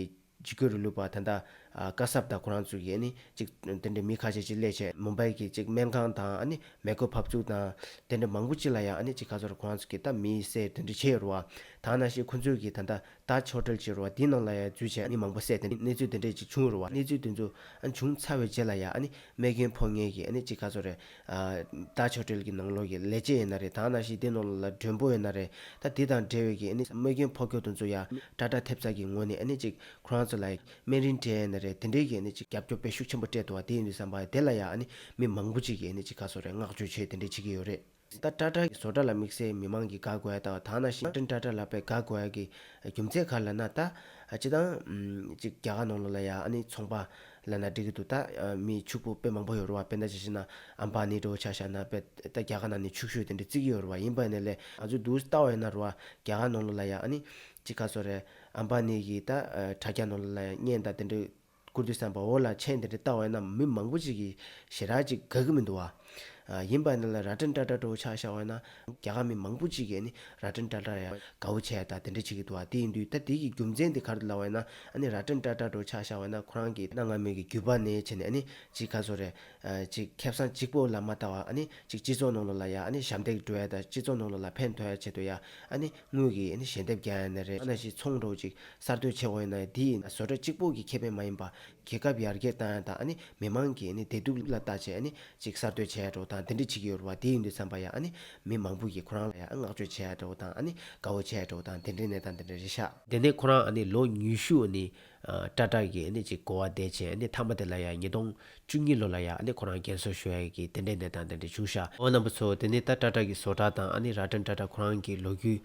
འཇིགས་སྐུལ་རིང་ལུགས་པ་ད་ལྟ་ཨ་ཀ་སབ་དང་ཁོ་རང་ཚོ་གིས་ཨ་ནི་ཅིག་དེ་འདྲའི་མི་ཁ་ཤས་ཅིག་སླེབས་བྱས་མུམ་བྷའི་གི་ཅིག་སྨན་ཁང་དང་ཨ་ནི་མེ་འཁོར་ཕབ་བཙུགས་དང་དེ་འདྲ་མང་པོ་ཅིག་ལ་ཡ་ཨ་ནི་ཅིག་ག་ཟེར་ཁོ་རང་ཚོ་གིས་ད་མི་བསད་དེ་འདྲ་བྱས་ཡོད་རེད་བ། ད་ནང་བཞིན་ཁོ་ཚོས་གིས་ད་ལྟ་ཏཱཇ་ཧོ་ཊེལ་ཅིག་རེད་བ། དེའི་ནང་ལ་ཡ་འཛུལ་བྱས་ཨ་ནི་མང་པོ་བསད་དེ་གནས་ཚུལ་དེ་འདྲ་ཅིག་བྱུང་ཡོད་རེད་བ། གནས་ཚུལ་དེ་ཚོ་ཨ་ནི་བྱུང་ཚར་བའི་རྗེས་ལ་ཡ་ཨ་ནི་རྨས་སྐྱོན་ཕོག་མཁན་གྱི་ཨ་ནི་ཅིག་ག་ཟེར་རེད། ཨ་ཏཱཇ་ཧོ་ཊེལ་གྱི་ནང་ལོགས་ཀྱི་ལས་བྱེད་ཡིན་ན་རེད། ད་ནང་བཞིན་དེ་ནང་ལོགས་ལ་མགྲོན་པོ་ཡིན་ན་རེད། ད་དེ་དང་འབྲེལ་བའི་གི་ཨ་ནི་རྨས་སྐྱོན་ཕོག་མཁན་དེ་ཚོ་ཡ་ཊ་ཊ་ཐེབས་རྩ་གི་ངོས་ནས་ཨ་ནི་ཅིག་ཁོ་རང་ཚོ་ལ་སྨན་རིན་སྤྲད་ཡིན་ན་རེད། དེ་འདྲའི་གི་ཨ་ནི་ཅིག་རྒྱབ་སྐྱོར་དཔེ་ཤུགས་ཆེན་པོ་སྤྲད་འདུག་བ། དེ་ཡིན་དུས་ཙམ་པ་དེ་ལ་ཡ་ཨ་ནི་མི་མང་པོ་ཅིག་གིས་ཨ་ནི་ཅིག་ག་ཟེར་རེད། བསྔགས་བརྗོད་བྱས་དེ་འདྲ་བྱེད་ཀྱི་ཡོད་རེད། ད་ཊ་ཊ་གི་བཟོ་གྲྭ་ལ་དམིགས་བསལ་མི་མང་གིས་དགའ་དགོས་ཡ་དང་། ད་ནང་བཞིན་ར་ཏན་ཊ་ཊ་ལ་དཔེ་དགའ་དགོས་ཡ་གི་རྒྱུ་མཚན་ག་རེ་ལབ་ན། ད་སྤྱིར་བཏང་ཅིག་རྒྱ་གར་ནང་ལོགས་ལ་ཡ་ཨ་ནི་ཚོང་པ་ལབ་ན་འགྲིག་གི་འདུག་ད་མི་ཕྱུག་པོ་དཔེ་མང་པོ་ཡོད་རེད་བ། དཔེར་ན་ཆ་བཞག་ན་ཨམ་བྷ་ནི་འདྲ་བོ་ཆ་བཞག་ན་དཔེ་ད་རྒྱ་གར་ནང་ནས་ཕྱུག་ཤོས་དེ་འདྲ་བརྩི་གི་ཡོད་རེད་བ། ཡིན་པ་ཡིན་ནའི་ལས་ང་ཚོས་འདུག་ལྟ་བ་ཡིན་ན་རེད་བ། རྒྱ་གར་ནང་ལོགས་ལ་ཡ་ཨ་ནི་ཅིག་ག་ཟེར་རེད། ཨམ་བྷ་ནི་གི་ད་དྲ་རྒྱ་ནང་ལོགས་ལ་ཡ་བརྙན་དང་དེ་འདྲ་བསྐུར་དུས་ཙམ་པ་འོག་ལ་མཆན་དེ་འདྲ་བཏབ་པ་ཡིན་ན་མི་མང་པོ་ཅིག་གིས་ཞེ་དྲག་ཅིག་དགའ་གི་མི་འདུག་བ། ཡིན་པ་ཡིན་ན་ལ་ར་ཏན་ཊ་ཊ་འདྲ་བོ་ཆ་བཞག་པ་ཡིན་ན་རྒྱ་གར་མི་མང་པོ་ཅིག་གིས་ནི་ར་ཏན་ཊ་ཊ་ཡ་དགའ་བོ་བྱས་ཡ་ད་དེ་འདྲ་བྱེད་ཀྱི་འདུག་བ། དེ་ཡིན་དུས་ད་དེ་གི་རྒྱུ་མཚན་དེ་ག་རེ་ལབ་པ་ཡིན་ན། ཨ་ནི་ར་ཏན་ཊ་ཊ་འདྲ་བོ་ཆ་བཞག་པ་ཡིན་ན་ཁོ་རང་གི་གནའ་སྔ་མོའི་གི་རྒྱུད་པ་ནས་བྱས་ནས་ཨ་ནི་ཅིག་ག་ཟེར་རེད། ཅིག་ཁེ་བཟང་གཅིག་པོ་ལ་མ་ལྟ་བ་ཨ་ནི་ཅིག་སྤྱི་ཚོགས་ནང་ལོགས་ལ་ཡ་ཨ་ནི་ཞབས་འདེགས་འགྲོ་ཡ་དང་སྤྱི་ཚོགས་ནང་ལོགས་ལ་ཕན་ཐོགས་ཡ་ཆེད་དུ་ཡ་ཨ་ནི་དངུལ་གྱི་ཨ་ནི་ཞལ་འདེབས་རྒྱག་ཡ་ན་རེད། ཨ་ནང་བཞིན་ཚོང་འདྲ་བོ་ཅིག་གསར་གཏོད་བྱེད་དགོས་ཡིན་ན་དེ་ཡིན་བཟོ་གྲྭ་གཅིག་པོ་གི་ཁེ་ཕན་མ་ཡིན་པ་རྒྱལ་ཁབ་ཡར་རྒྱས་བཏང་ཡ་དང་ཨ་ནི་མི་མང་གི་ཨ་ནི་བདེ་སྡུག་ལ་བལྟས་བྱས་ཨ་ནི་ཅིག་གསར་གཏོད་བྱེད་ཡ་འདྲ་བོ་དང་དེ་འདྲ་བྱེད་ཀྱི་ཡོད་རེད་བ། དེ་ཡིན་དུས་ཙམ་པ་ཡ་ཨ་ནི་མི་མང་པོ་གིས་ཁོ་རང་ལ་ཡ་བསྔགས་བརྗོད་བྱེད་ཡ་འདྲ་བོ་དང་ཨ་ནི་དགའ་བོ་བྱེད་ཡ་འདྲ་བོ་དང་དེ་འདྲའི་གནས་སྟངས་དེ་འདྲ་རེད་ཤག་དེ་ནས་ཁོ་རང་ཨ་ནི་ལོ་ཉི་ཤུ་ཨ་ནི་ཨ་ཊ་ཊ་གི་ཨ་ནི་ཅིག་འགོ་བ་བསྡད་བྱས་ཨ་ནི་མཐའ་མ་དེ་ལ་ཡ་ཉིས་སྟོང་བཅུ་གཉིས་ལོ་ལ་ཡ་ཨ་ནི་ཁོ་རང་རྒན་གསོ་ཞུ་ཡ་གི་དེ་འདྲའི་གནས་སྟངས་དེ་འདྲ་བྱུང་ཤག་འོ་རྣམ་པ་ཚོ། དེ་ནས་ད་ཊ་ཊ་གི་བཟོ་གྲྭ་དང་ཨ་ནི་ར་ཏན་ཊ་ཊ་ཁོ་རང་གི་ལོ་རྒྱུས་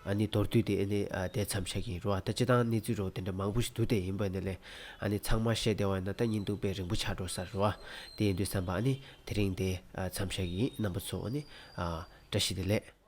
ཨ་ནི་མདོར་བསྡུས་དེ་ཨ་ནི་ཨ་དེ་མཚམས་བཞག་གི་ཡིན་རེད་བ། ད་སྤྱིར་བཏང་གནས་ཚུལ་རོ་དེ་འདྲ་མང་པོ་ཞིག་འདུག་དེ་ཡིན་པ་ནི་ལས་ཨ་ནི་ཚང་མ་བཤད་བསྡད་པ་ཡིན་ན་ད་བརྙན་ཐུང་དཔེ་རིང་པོ་ཆགས་འགྲོ་ས་རེད་བ། དེ་ཡིན་དུས་ཙམ་པ་ཨ་ནི་དེ་རིང་དེ་ཨ་མཚམས་བཞག་གི་ཡིན། རྣམ་པ་ཚོ་ཨ་ནི་ཨ་བཀྲ་ཤིས་བདེ་ལེགས།